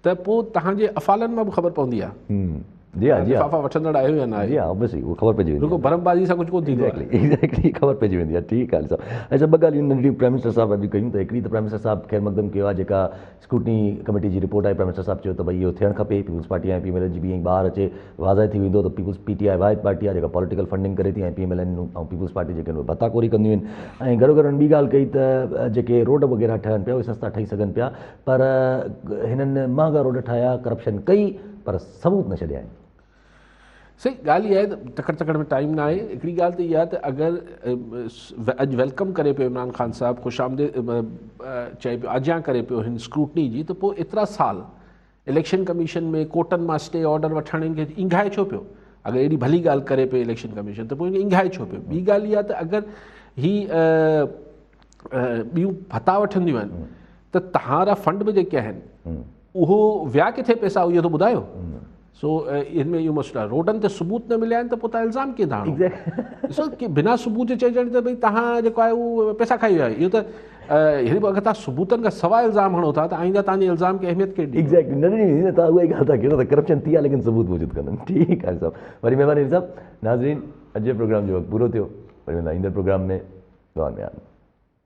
ته پوء توهان جي افعالن مان به خبر پوندي آهي. جي ها جي ها لفافا وٺندڙ آهيو يا نه آهيو. جي ها اوبويسلي اهو خبر پئجي ويندي آهي. رڳو ڀرم بازي سان ڪجهه ڪونه ٿيندو آهي. ايگزيڪٽلي ايگزيڪٽلي خبر پئجي ويندي آهي. ٺيڪ آهي علي صاحب. اڇا ٻه ڳالهيون ننڍڙيون پرائم منسٽر صاحب اڄ ڪيون ته هڪڙي ته پرائم منسٽر صاحب خير مقدم ڪيو آهي جيڪا اسڪروٽني ڪميٽي جي رپورٽ آئي پرائم منسٽر صاحب چيو ته ڀئي اهو ٿيڻ کپي peoples party ۽ P M L N جي به ائين ٻاهر اچي واضح ٿي ويندو ته پيپلز پي ٽي آء واحد پارٽي آهي جيڪا پوليٽيڪل فنڊنگ ڪري ٿي ۽ P M L N ۽ peoples party جيڪي آهن اهي ڀتا خوري ڪنديون آهن ۽ گڏو گڏ هنن ٻي ڳالهه ڪئي ته جيڪي روڊ وغيره ٺهن پيا اهي سستا ٺهي سگهن پيا پر هنن مهانگا روڊ ٺاهيا، ڪرپشن ڪئي پر ثبوت نه ڇڏيا آهن. صحيح ڳالهه اها آهي ته تڪڙ تڪڙ ۾ ٽائيم نه آهي. هڪڙي ڳالهه ته اها آهي ته اگر اڄ welcome ڪري پيو عمران خان صاحب، خوش آمديد چئي پيو، آجيان ڪري پيو هن اسڪروٽني جي، ته پوء ايترا سال اليڪشن ڪميشن ۾ ڪورٽن مان اسٽي آرڊر وٺڻ هن کي اينگهائي ڇو پيو؟ اگر ايڏي ڀلي ڳالهه ڪري پيو اليڪشن ڪميشن ته پوء هن کي اينگهائي ڇو پيو؟ ٻي ڳالهه اها ته اگر هي ٻيون ڀتا وٺنديون آهن ته توهان وارا فنڊ به جيڪي آهن اهو ويا ڪٿي پئسا اهو ته ٻڌايو. سو ان ۾ اهو مسئلو آهي. روڊن تي ثبوت نه مليا آهن ته پوء توهان الزام ڪيئن ٿا هڻو؟ ڏسو ڪي بنا ثبوت جي چئجڻ ته ڀئي توهان جيڪو آهي اهو پئسا کائي ويا آهيو، اهو ته هن اگر توهان ثبوتن کان سواء الزام هڻو ٿا ته آئنده توهان جي الزام کي اهميت ڪير ڏيندو؟ ايگزيڪٽلي نه ڏني ويندي نه، توهان اها ئي ڳالهه ٿا ڪيو نه ته ڪرپشن ٿي آهي ليڪن ثبوت موجود ڪونهن. ٺيڪ آهي صاحب، وڏي مهرباني علي صاحب. ناظرين اڄ جي پروگرام جو وقت پورو ٿيو، وري ملندا ايندڙ پروگرام ۾. دعائن ۾ ياد.